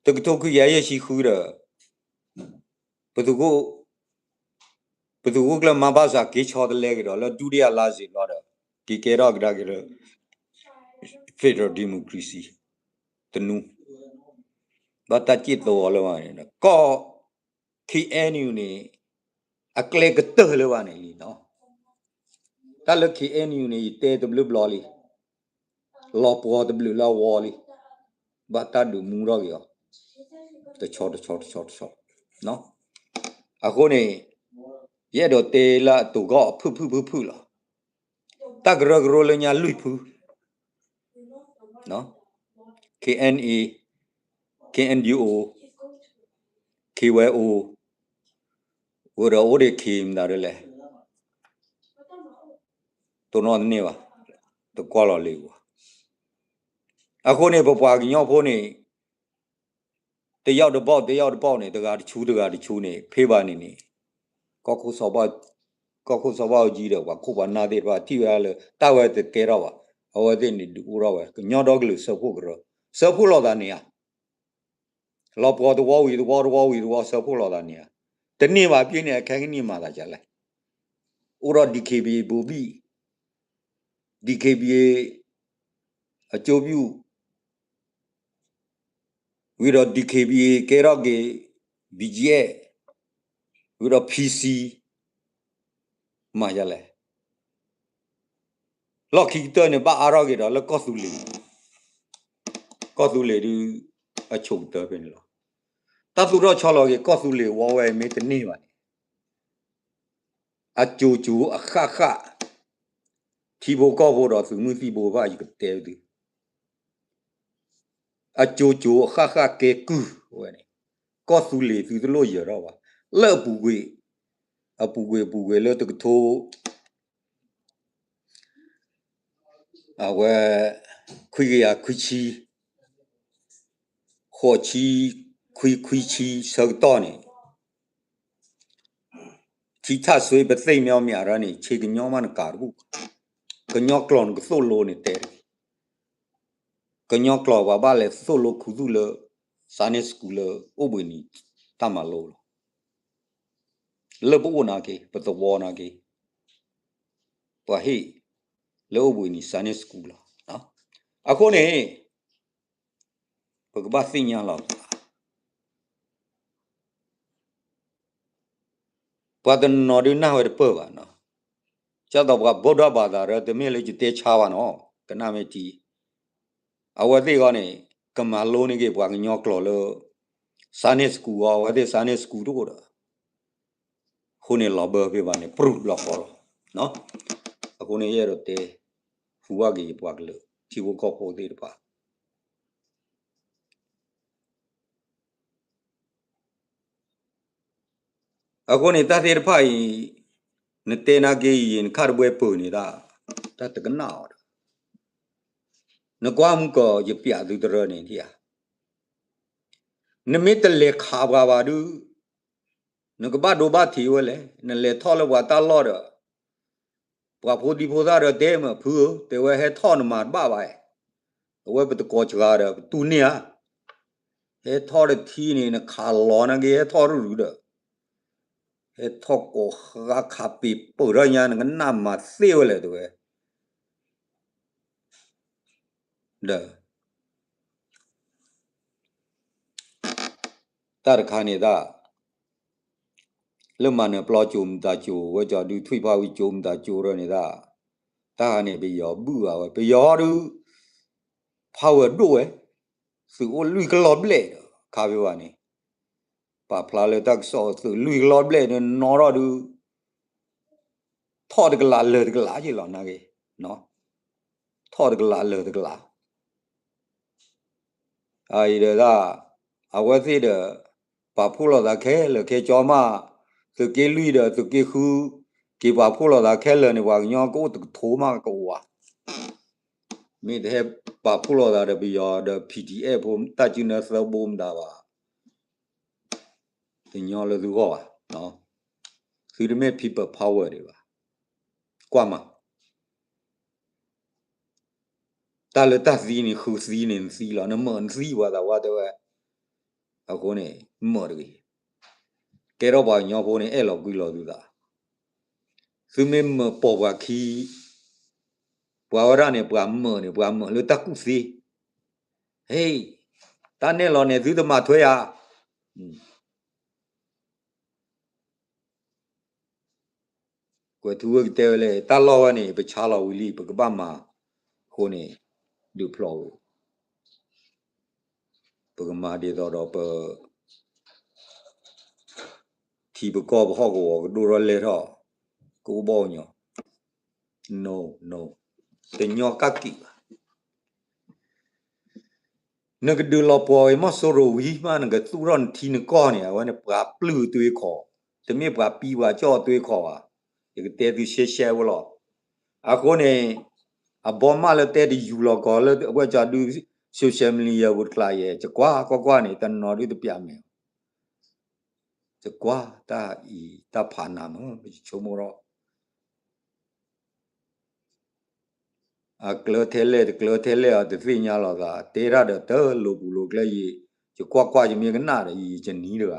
ကထိခွံကယၤယဲၢ်ဆံဃုဒီး ပသုးခိၣ် ပသုးခိၣ်ကျၢၢ်မၤဘၣ်စၢ်က့ၤဆီတလဲက့ၤဒီး လၢဒုတိယလါစ့ၢ်ဘျီဒီး က့ၤကဲထီၣ်ကဒါက့ၤလၢ federal democracy တနူ ဘၣ်တၢ်စံၣ်သဝီလၢၤဘၣ်န့ၣ်ဒီး ကီၢ် K N U န့ၣ် အကျဲကတၢၢ်လၢၤဘၣ်န့ၣ်လံနီၤ. တၢ်လၢ K N U န့ၣ် ယတဲတဘျုးဘျီလံ လီၤပှီၤတဘျုးလၢအဝီလံ ဘၣ်တၢ်ဒုးမူထီၣ်က့ၤအီၤ တဆီတဆီတဆီတဆီ. အဃိန့ၣ် ယအဲၣ်ဒိးတဲလၢအတိၤဂီၢ်ဖုၣ်ဖုၣ်ဖုၣ်ဖုၣ်လီၤ. တၢ်ကရၢကရိလၢညါလွံၢ်ဖု K N A, K N U O, K Y O, ဝဲဒီးအိၣ်ဒံး K မတၤဒ်လဲၣ် တိၢ်နီၣ်တန့ၢ်ဘၣ်, တကွၢ်လီၤလံၤဘၣ်. အဃိန့ၣ် ပပှၤကညီဖိန့ၣ် တယောက်တစ်ပေါက် တယောက်တစ်ပေါက်န့ၣ် တဂၤတဆူ တဂၤတဆူန့ၣ် ဖဲဘၣ်န့ၣ်န့ၣ် ကီၢ်ခိၣ်စီၤဘး ကီၢ်ခိၣ်စီၤဘးအူကၠံဒီး ပှၤခိၣ်ပှၤနၢ်သ့ၣ်တဖၣ် ထံၣ်ဝဲဒၣ်လၢ တၢ်ဝဲတကဲထီၣ်ဘၣ်. အဝဲသ့ၣ်န့ၣ် ဒုးအိၣ်ထီၣ်ဝဲ ကညီဒီကလုာ်စၢဖှိၣ်ကရၢ စၢဖှိၣ်လိာ်သးန့ၣ်ဧါ လီၤပှီၤသဝီဝံၤသဝီ သဝီဝံၤသဝီ စၢဖှိၣ်လိာ်သးန့ၣ်ဧါ. တန့ၢ်ဘၣ်ပျ့န့ၣ် အခဲကနံၣ်မၤသးဒ်လဲၣ်. အိၣ်ဒီး D K B A ဘိဘံၣ် D K B A အကျိုးပြု ဝံၤဒီး DKBA ကဲထီၣ်က့ၤ BGF ဝံၤဒီး PC မၤယလဲၣ်. လီၢ်ခံကတၢၢ်န့ၣ် ဘၣ်အါထီၣ်က့ၤဒီးလၢကီၢ်သူလ့ၤ, ကီၢ်သူလ့ၤဒုး အဆိကတၢၢ်ဖဲန့ၣ်လီၤ. တၢ်သူၣ်ထီၣ်ဆီလီၤက့ၤကီၢ်သူလ့ၤဝီဝဲမ့ၢ်တန့ၢ်ဘၣ်န့ၣ် အကၠိၤကၠိၤအဃၣ်ဃၣ် ထံဖိကီၢ်ဖိဒီးသုးမုၢ်သံၣ်ဘိဘၣ် ယကတဲသု, အကၠိၤကၠိၤအဃၣ်ဃၣ်ကဲကုၢ်ဝဲန့ၣ် ကီၢ်သူလ့ၤသုတလိၣ်ယၢၤထီၣ်ဘၣ်. လၢအပူၤကွံာ်, အပူၤကွံာ်အပူၤကွံာ်လၢတကထိ အဝဲ ခွံကယၤခွံဆံ, ဃိးဆံ, ခွံ, ခွံဆံဆၢကတီၢ်န့ၣ် ထံထၣ်စွ့ပသ့ၣ်မ့ၢ်အီၣ်မ့ၢ်အါရၢန့ၣ် ဆ့ကညီမးနကၤတဘူၣ်, ကညီကျိာ်နကသိၣ်လိန့ၣ်တဲတဂ့ၤ. ကညီကျိာ်ပှၤဘၣ်လဲၤသိၣ်လိခူသူၣ်လၢ Sunday School လၢအိၣ်ဘှံးနံၤတၢ်မၤလိလီၤ. လၢပအိၣ်နာ်က့, ပသဝီနာ်က့, ပှၤဟ့ၣ်လၢအိၣ်ဘှံးနံၤ Sunday School လီၤ. အဃိန့ၣ် ပကဘၣ်သ့ၣ်ညါလီၤ ပှၤတနီၤဒုးနၢ်ဝဲတပၢၢ်ဘၣ်နီၤ. ကၢ်သိးပှၤဗုဒ္ဓဘာသာဒီး တမ့ၢ်လၢယတဲဆါဘၣ်နီၤ, ကနၣ်မ့ၢ်ထံ, အဝဲသ့ၣ်ဂီၢ်န့ၣ် ကမၤလိန့ၢ်က့ၤပှၤကညီကျိာ်လၢ Sunday School ဂီၢ်, အဝဲသ့ၣ် Sunday School တအိၣ်ဒီး အဃိန့ၣ်လီၤဘၢဖဲဘၣ်န့ၣ် ပြူၢ်ဘျီဃီလီၤ. အဃိန့ၣ်ယအဲၣ်ဒိးတဲ ဟူးဝၣ်က့ၤယပှၤကလုာ် ထံဖိကီၢ်ဖိသ့ၣ်တဖၣ် အဃိန့ၣ် တၢ်သ့ၣ်တဖၣ်အံၤ နတဲနာ်က့အံၤ နခါတဘှဲပၢၢ်န့ၣ်ဒၣ် တၢ်တကနၣ်အီၤဒီး နကွၢ်မုၢ်ကီး ယပျးသုတရၢန့ၣ်ဧါ, နမ့ၢ်တလဲၤခးပှၤဘၣ်ဒုး နကဘၣ်ဒိဘၣ်ထံးဝဲလဲၣ်. နလဲၤထီၣ်လၢပှၤတၢ်လီၢ်ဒီး ပှၤဖိဒံဖိသၣ်ဒီးတဲမ့ၢ်ဖုဧၢ, တဲဝဲဟဲထီၣ်နမၤတဘၣ်ဘၣ်, အဝဲပတကိးစှၤဒီး ပတူၢ်န့ၢ်ဧါ. ဟဲထီၣ်တထံန့ၣ် နခးလီၤနာ်က့ ဟဲထီၣ်ရုၢ်ရုၢ်ဒီး ဟဲထီၣ်ကိးဃါခးပ့ၤပၢၢ်ထီၣ်ညါ နကနၣ်မၤသ့ဝဲလဲၣ်တဲဝဲ ဒီး တၢ်တခါန့ၣ်ဒၣ် လၢမၤနၢၤပျီကၠိမတၤကၠိ ဝဲကၠီဒုးထွံၣ်ဖးဝံၤကၠိမတၤကၠိဒီးန့ၣ်ဒၣ် တၢ်ဟါန့ၣ် ပယီၤဘုၣ်ဘၣ်ဝဲ ပယီၤဒုး ဖးဝဲဒိၣ်ဝဲ သုးအိၣ်လွံၢ်ကလီၢ်ဘျဲၣ်ဒီး ခါဖဲဘၣ်န့ၣ် ပာ်ဖျါလၢတၢ်ကစီၣ်သုးလွံၢ်ကလီၢ်ဘျဲၣ်န့ၣ် နီၣ်ထီၣ်ဒုး ထီၣ်တကလးလၢာ်တကလးက့လီၤနာ်က့ ထီၣ်တကလးလၢာ်တကလး အအံၤဒီးဒၣ် အဝဲသ့ၣ်ဒီး ပာ်ဖှိၣ်လိာ်သးခဲလၢာ်ခဲဆ့မး သုးက့လွံၢ်ဒီးသုးက့ဃု က့ၤပာ်ဖှိၣ်လိာ်သးခဲလၢာ်န့ၣ် ပှၤကညီကအိၣ်တကထိမးကအိၣ်ဧါ. မ့ၢ်တဟဲပာ်ဖှိၣ်လိာ်သးဒီးပယီၤဒီး PDF ဖိ တၢ်စုနဲသၢဘိမတၤဘၣ် တညီလၢသုဂီၢ်ဘၣ်. သုတမ့ၢ် people power ဒံးဘၣ်. ကွၢ်မး တၢ်လၢတၢ်သံန့ၣ် ဃုသံန့ၣ်နသံလီၤ. နမၢနသံပှၤသးဝါတဲဝဲ. အဃိန့ၣ် မၢတဂ့ၤ. ကဲထီၣ်ပှၤကညီဖိန့ၣ် အဲၣ်လီၤကွံလီၤသုသး. သုမ့ၢ်မၢပိာ်ပှၤခံ ပှၤဝဲဒၣ်န့ၣ် ပှၤမၢန့ၣ် ပှၤမၢလၢတၢ်ကူၣ်သ့. ဟ့ၣ်, တၢ်နဲၣ်လီၤန့ၣ် သုတမၤထွဲဧါ. ကွဲးထူဝဲကတဲဝဲလဲၣ် တၢ်လီၢ်ဝဲန့ၣ် ပဆါလီၤဝံၤလံ ပကဘၣ်မၤအဃိန့ၣ် ဒုးဖျိးဝဲ ပကမၤဒ်သိးဒီးပ ထံပကီၢ်ပဟီၣ်ကဝီၤကဒိၣ်ထီၣ်လဲၢ်ထီၣ် ကအိၣ်ဘီၣ်ညီ no no တညီကၣ်က့ၤဘၣ်. နကဒုးလီၤပှီၢ်ဝဲမီၢ်စိရိၤဝံၤမး နကသူၣ်ထီၣ်နထံနကီၢ်န့ၣ် အဝဲန့ၣ်ပှၤပျုၢ်သွ့ခီၣ် တမ့ၢ်ပှၤပံပှၤကၠီၣ်သွ့ခီၣ်ဘၣ်. ယကတဲသုရှဲရှဲဝဲလီၤ. အဃိန့ၣ် အဘီမးလၢတဲတယူၤလီၤကီးလၢအဝဲကၠီဒုး social media ပူၤတကျါယဲ ယကွၢ်ကွၢ်ကွၢ်န့ၣ် တနီၤဒုးတပျးမဲာ် ယကွၢ်တၢ်အံၤတၢ်ဖးနးမး ယဆိကမိၣ်ထီၣ် အကျၢၤထဲလဲၣ်တကျၢၤထဲလဲၣ်အီၤ တသ့ၣ်ညါလီၤသး တဲတၢ်ဒီးတလိၤပူၤလိၤကျဲယံၤ ယကွၢ်ကွၢ်ယမ့ၢ်ကနၣ်ဒီး ယယနံၤတဂၤ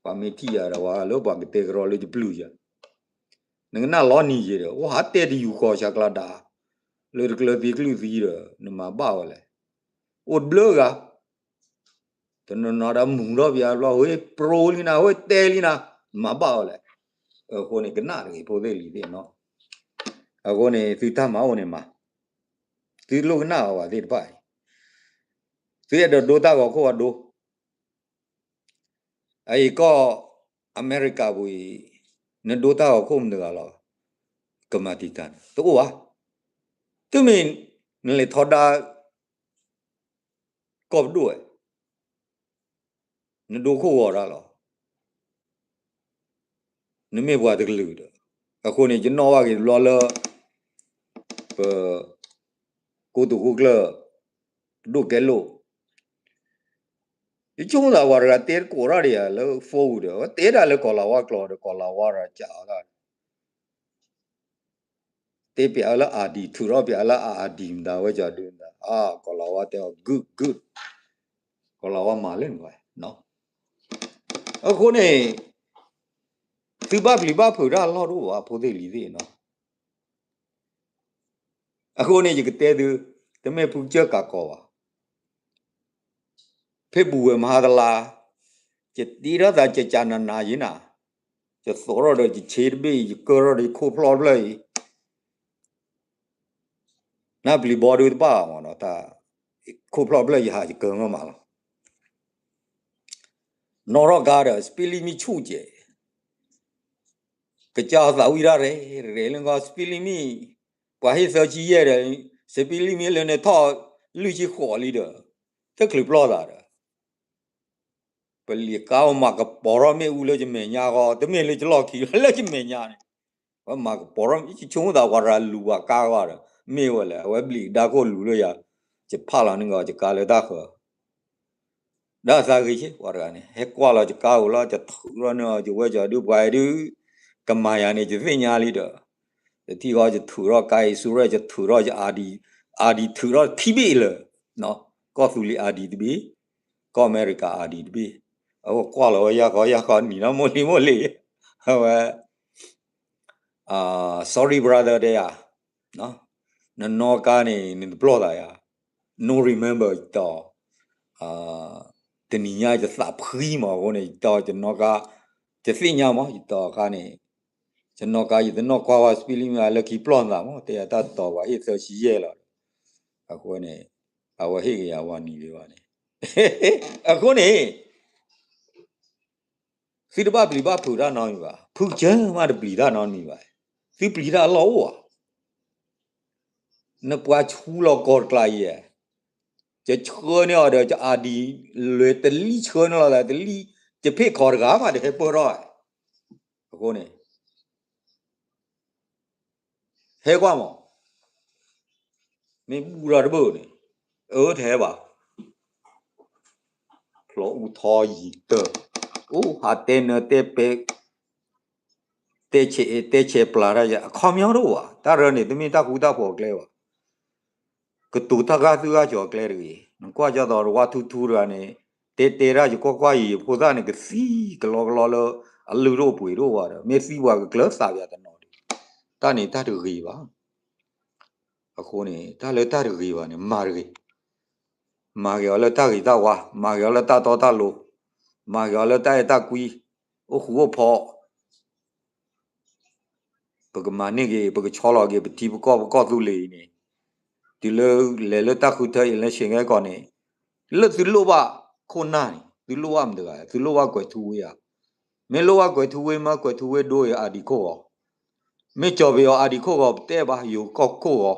ပှၤမ့ၢ်ထံၣ်ယၤဒီး ပှၤလၢပှၤကတဲကရီလၢယပျုၢ်ယၤ နကနၣ်လီၤနံၤယဲဒီး အိၣ်ဟးတဲတယူၤဃီၤဆးကျးဒၣ် လၢတကျၢၤသံကလုၢ်သံဒီး နမၤဘၣ်ဝဲလဲၣ်. အိၣ်တဘျုးဂၤ, တနီၤနီၤဒီးမူၤထီၣ်ပယါဘျီ ဟဲပြိလံနၤ ဟဲတဲလံနၤ, နမၤဘၣ်ဝဲလဲၣ်. အဃိန့ၣ် ကနၣ်တဂ့ၤ ဖိသ့ၣ်လံၤသ့ၣ်နီၤ. အဃိန့ၣ် သုတၢ်မၤအိၣ်န့ၣ်မၤ, သုလိၣ်ကနၣ်အီၤဘၣ်သ့ၣ်တဖၣ်အံၤ, သုအဲၣ်ဒိးဒိတၢ်ဂီၤခိၣ်အဒိ အအံၤကီၢ်အမဲရကၤပူၤအံၤ, နဒိတၢ်ဂီၤခိၣ်မတၤတဂၤလီၤ, ကမၤတံာ်တာ်န့ၣ် တအိၣ်ဘၣ်. တုၤမ့ၢ်နလဲၤထီဒါကီၢ်ပဒိၣ်ဝဲ, နဒိခိၣ်ဂီၤတၢ်လီၤ. နမ့ၢ်ပှၤတကလုာ်ဒီး, အဃိန့ၣ် ယနီၣ်ဘၣ်က့ၤတဘျီလၢ ပ ကိတိာ်ခိၣ်ကျၢၢ် ပဒိၣ်ကဲလိာ် ယဆိကမိၣ်သးပှၤတဂၤတဲတကိးထီၣ်ဒံးယၤလၢ phone ဒီး အဝဲတဲတၢ်လၢကီၤလၤဝါကျိာ်ဒီး ကီၤလၤဝါတၢ်ကးအီၤတၢ် တဲပျးလၢ ID ထုးထီၣ်ပျးလၢ ID မတၤဝဲကဒုမတၤ အကီၤလၤဝါတဲအီၤ good good ကီၤလၤဝါမၤလၢနဝဲ, အဃိန့ၣ် သုဘၣ်ပျံၤဘၣ်ဖုးတၢ်အလီၢ်တအိၣ်ဘၣ် ဖိသ့ၣ်လံၤသ့ၣ်နီၤ. အဃိန့ၣ် ယကတဲသု, တမ့ၢ်ဖုကစၢၢ်ကးကီးဘၣ်. ဖဲပူၤဝဲမဟါတလါ, ယတ့ထီၣ်သး ယကနၤနၤယံၤနၤ, ယသိးထီၣ်ဒီးယဆ့တဘ့ၣ်အံၤ ယကၢထီၣ်ဒီးယခိၣ်ဖျီၣ်တဖျၢၣ်အံၤ, နၢ်ပျံၤဘီဒုတဘၣ်မးနီၤ, တၢ်ခိၣ်ဖျီၣ်တဖျၢၣ်ယဟးယကၢမးမးလီၤ. နီၣ်ထီၣ်ကါဒီး စပံးလံမံဆူၣ်ကဲး ကစၢ်သးဝံၣ်တၢ်ရဲၣ်ရဲၣ်လၢကီး စပံးလံမံ, ပှၤဟ့ၣ်သၢဆံယဲၢ်ဒီး စပံးလံမံလၢန့ၣ်ထီၣ်လွံၢ်ဆံဃိးလံဒီး တချုးပျီၢ်သးဒီး ပလံၤကါအိၣ်မၤကပီၤထီၣ်မ့ၣ်အူလၢယမဲာ်ညါဃီ, တမ့ၢ်လၢယလီၢ်ခံလၢယမဲာ်ညါန့ၣ်, ပမၤကပီၤထီၣ် ယဆိကမိၣ်သးပှၤတဂၤလူၤပှၤကါဂီၤဒီး မ့ၢ်ဝဲလဲၣ်, အဝဲဘျံးကဒါခိၣ်လူၤလၢယၤ, ယဖးလီၤန့ၢ်ကီးယကါလၢတၢ်ဃၢၤ ဒီးသးဂ့ၤဆ့ ပှၤတဂၤန့ၣ် ဟဲကွၢ်လီၤယကါအိၣ်လီၤ, ယထုးထီၣ်န့ၢ်အီၤ ယဝဲကီၤဒုးပှၤဒုး ကမၤယၤန့ၣ် ယသ့ၣ်ညါလံဒီး, ယထံၣ်ဃီ ယထုးထီၣ်ကါအံၤဆူရဲၣ် ယထုးထီၣ်ယ ID, ID ထုးထီၣ်ခံဘ့ၣ်လၢာ်, ကီၢ်သူလ့ၤ ID တဘ့ၣ်, ကီၢ်အမဲရကၤ ID တဘ့ၣ်, အဝဲကွၢ်လီၤဝဲယၢ်ဃီယၢ်ဃီ နံၤနီၢ်မိၢ်လံမိၢ်လံ, အဝဲ sorry brother တဲယၤ နနီၢ်ကါန့ၣ် နတပျီၢ်သးယၤ, no remember ယတီ, တနံၤညါယသးဖှံမးအဃိန့ၣ် ယတီယနီၢ်ကါ, ယသ့ၣ်ညါမး ယတီအခါန့ၣ်, ယနီၢ်ကါ ယတနီၢ်ကွၢ်ဝဲ စပံးလံမံ လၢခံပျီၢ်သးမး တဲယၤတၢ်တီၤပှၤဟ့ၣ်သၢဆံယဲၢ်လီၤ, အဃိန့ၣ် အဝဲဟ့ၣ်က့ၤယၤဝၤနံၤဒံးဘၣ်န့ၣ်, အဃိန့ၣ် သုတဘၣ်ပျံၤဘၣ်ဖုးတၢ်နီတမံၤဘၣ်, ဖုကစၢၢ်မးတပျံၤတၢ်နီတမံၤဘၣ်, သုပျံၤတၢ်အလီၢ်အိၣ်ဧါ, နပှၤဆူလီၤကီၢ်တကျါအံၤ, ယဆှၢန့ၢ်အီၤဒီး ယ ID လဲၤတလံၣ်ဆှၢန့ၢ်လီၤသးတလံၣ်, ယဖ့ၣ်ခီတဂၤမးတဟဲပၢၢ်ထီၣ်, အဃိန့ၣ် ဟဲကွၢ်မး, မ့ၢ်ဘူၣ်ထီၣ်တဘၣ်န့ၣ်, အၢ တဟဲဘၣ်, ဖျိအူထီယံၤတၢၢ်, အိၣ်ဟးတဲနၢၤတဲပဲ, တဲဆဲးတဲဆဲးပျၢ်တၢ်ယၤ အခီပညီတအိၣ်ဘၣ်, တၢ်ရၢန့ၣ် တမ့ၢ်တၢ်ဃူတၢ်ဖိးအကျဲဘၣ်, ကတိၤတၢ်ဂၢ်သုဂၢ်ကီၤအကျဲတဂ့ၤ, နကွၢ်ကၢ်သိးတဝါထူထူတဂၤန့ၣ်, တဲတဲတၢ်ယကွၢ်ကွၢ်အံၤ ဖိသၣ်န့ၣ် ကသံကလီကလီလၢ အလုၢ်တအိၣ်ပှ့ၤတအိၣ်ဘၣ်ဒီး မ့ၢ်သံပှၤကကျၢၤသးပှၤတနီၤဒီး, တၢ်န့ၣ်တၢ်တဂ့ၤဘၣ် အဃိန့ၣ် တၢ်လၢတၢ်တဂ့ၤဘၣ်န့ၣ် မၤတဂ့ၤ, မၤက့ၤအီၤလၢတၢ်ဂ့ၤတၢ်ဝါ, မၤက့ၤအီၤလၢတၢ်တီတၢ်လိၤ, မၤက့ၤအီၤလၢတၢ်အဲၣ်တၢ်ကွံ, အိၣ်ဃူအိၣ်ဖိး, ပကမၤန့ၢ်က့ၤ ပကဆီလီၤက့ၤ ပထံပကီၢ်ပကီၢ်သူလ့ၤအံၤန့ၣ်, တုၤလၢလဲၤလၢတၢ်ဃုထၢ election ကဲကီးန့ၣ်, လၢသုလိၣ်ဘၣ်ခိၣ်နၢ်န့ၣ် သုလိၣ်ဘၣ်မတၤတဂၤ, သုလိၣ်ဘၣ်ကွဲးထူဝ့ဧါ, မ့ၢ်လိၣ်ဘၣ်ကွဲးထူဝ့မ့ၢ် ကွဲးထူဝ့ဒိအံၤ ID ခိၣ်ဂီၤ, မ့ၢ်ကၠီၤပယီၤ ID ခိၣ်ဂီၤ ပတဲဘၣ် ယိၤကီၢ်ခိၣ်ဂီၤ,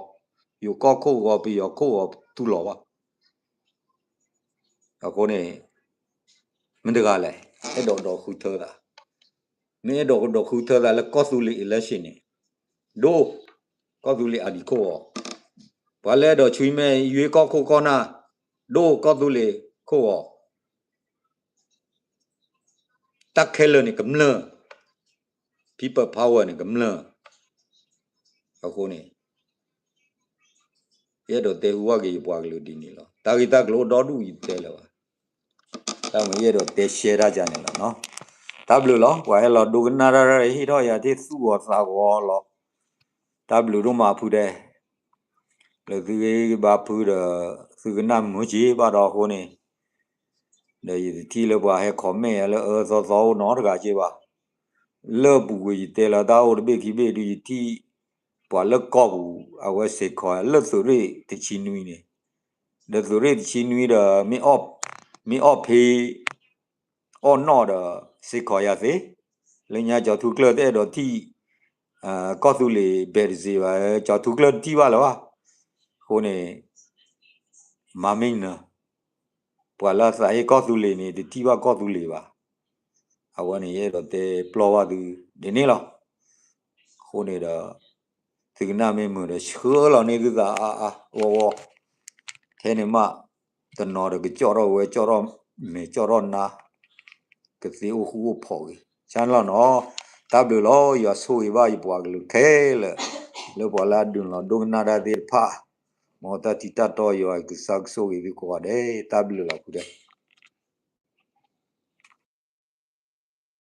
ယိၤကီၢ်ခိၣ်ဂီၤ ပယီၤခိၣ်ဂီၤ ပတူၢ်လိာ်ဘၣ် အဃိန့ၣ် မတၤတဂၤလဲၣ် အဲၣ်ဒိးဒီးဃုထၢသး, မ့ၢ်အဲၣ်ဒိးဒီးဃုထၢသးလၢကီၢ်သူလ့ၤ election န့ၣ်, ဒိ ကီၢ်သူလ့ၤ ID ခိၣ်ဂီၤ, ပှၤလၢအဲၣ်ဒိးဆွံမဲ ယွ့ကီၢ်ခိၣ်ကီၢ်နၢ်, ဒိ ကီၢ်သူလ့ၤခိၣ်ဂီၤ, တၢ်ခဲလၢာ်န့ၣ်ကမျၢၢ်, people power န့ၣ်ကမျၢၢ်, အဃိန့ၣ် ယအဲၣ်ဒိးတဲဟူဘၣ်က့ၤယပှၤကလုာ်ဒ်န့ၣ်လီၤ. တၢ်ဂ့ၢ်တၢ်ကျိၤအိၣ်ဒီဒူၣ်ယတဲလၢၤဘၣ်. တၢ်မ့ၢ်ယအဲၣ်ဒိးတဲရှဲတၢ်ကန့ၣ်လီၤနီၤ. တၢ်ဘျုးလီၤ. ပှၤဟဲလီၤဒိကနၣ်တၢ်ရၢဟ့ၣ်ထီၣ်ယၤသ့ၣ်သူၣ်ဂီၤသးဂီၤလီၤ. တၢ်ဘျုးဒိၣ်မးဖုဒဲး. ဒီးသုကဘါဖုဒီး သုကနၣ်မုာ်က့ၤဘၣ်ဒီးအဃိန့ၣ်, ဒီးယတထံၣ်လၢပှၤဟဲ comment လၢအၢသီသီအိၣ်နီတဂၤက့ၤဘၣ်. လၢအပူၤကွံာ်ယတဲလီၤတၢ်အိၣ်တဘ့ၣ်ခံဘ့ၣ်ဒုး ယထံၣ်ပှၤလၢကီၢ်ပူၤ အဝဲစ့ၢ်ကီးလၢသုးရ့ၣ်တဆံနွံန့ၣ်, ဒီးသုးရ့ၣ်တဆံနွံဒီး မ့ၢ်အီၣ်ဖ့ အီၣ်နီၣ်ဒီး စ့ၢ်ကီးယၤသ့, လၢညါကၠီၤထူကျၢၢ်တအဲၣ်ဒိးထံၣ် ကီၢ်သူလ့ၤဘဲးတစ့ဘၣ်, ကၠီၤထူကျၢၢ်တထံၣ်ဘၣ်လၢၤဘၣ်. အဃိန့ၣ် မၤမ့ၢ်နၢၤ, ပှၤလၢအသးဟ့ကီၢ်သူလ့ၤန့ၣ် တထံၣ်ဘၣ်ကီၢ်သူလ့ၤဘၣ်. အဝဲန့ၣ် ယအဲၣ်ဒိးတဲပျီၢ်ဘၣ်သုဒ်န့ၣ်လီၤ. အဃိန့ၣ်ဒီး သုကနၣ်မ့ၢ်မုာ်ဒီး ဆှၢလီၤန့ၢ်သုသးအါအါဂီၢ်ဂီၢ်, ထဲန့ၣ်မး တနီၤဒီးကကၠီၣ်ထီၣ်ဝဲ ကၠီၣ်ထီၣ်မဲာ်ကၠီၣ်ထီၣ်နါ, ကသ့အိၣ်ဃူအိၣ်ဖိးဂ့ၤ ဆါန့ၣ်လီၤနီၤ. တၢ်ဘျုးလီၤ. ယွၤဆိၣ်ဂ့ၤဘၣ်ယပှၤကလုာ်ခဲလၢာ်, လၢပှၤလၢအဒုးလီၤဒိကနၣ်တၢ်သ့ၣ်တဖၣ်, မ်တၢ်ထံးတၢ်တီယွၤကစၢ်ကဆိၣ်ဂ့ၤသုကိးဂၤဒဲး, တၢ်ဘျုးလီၤဖုဒဲး.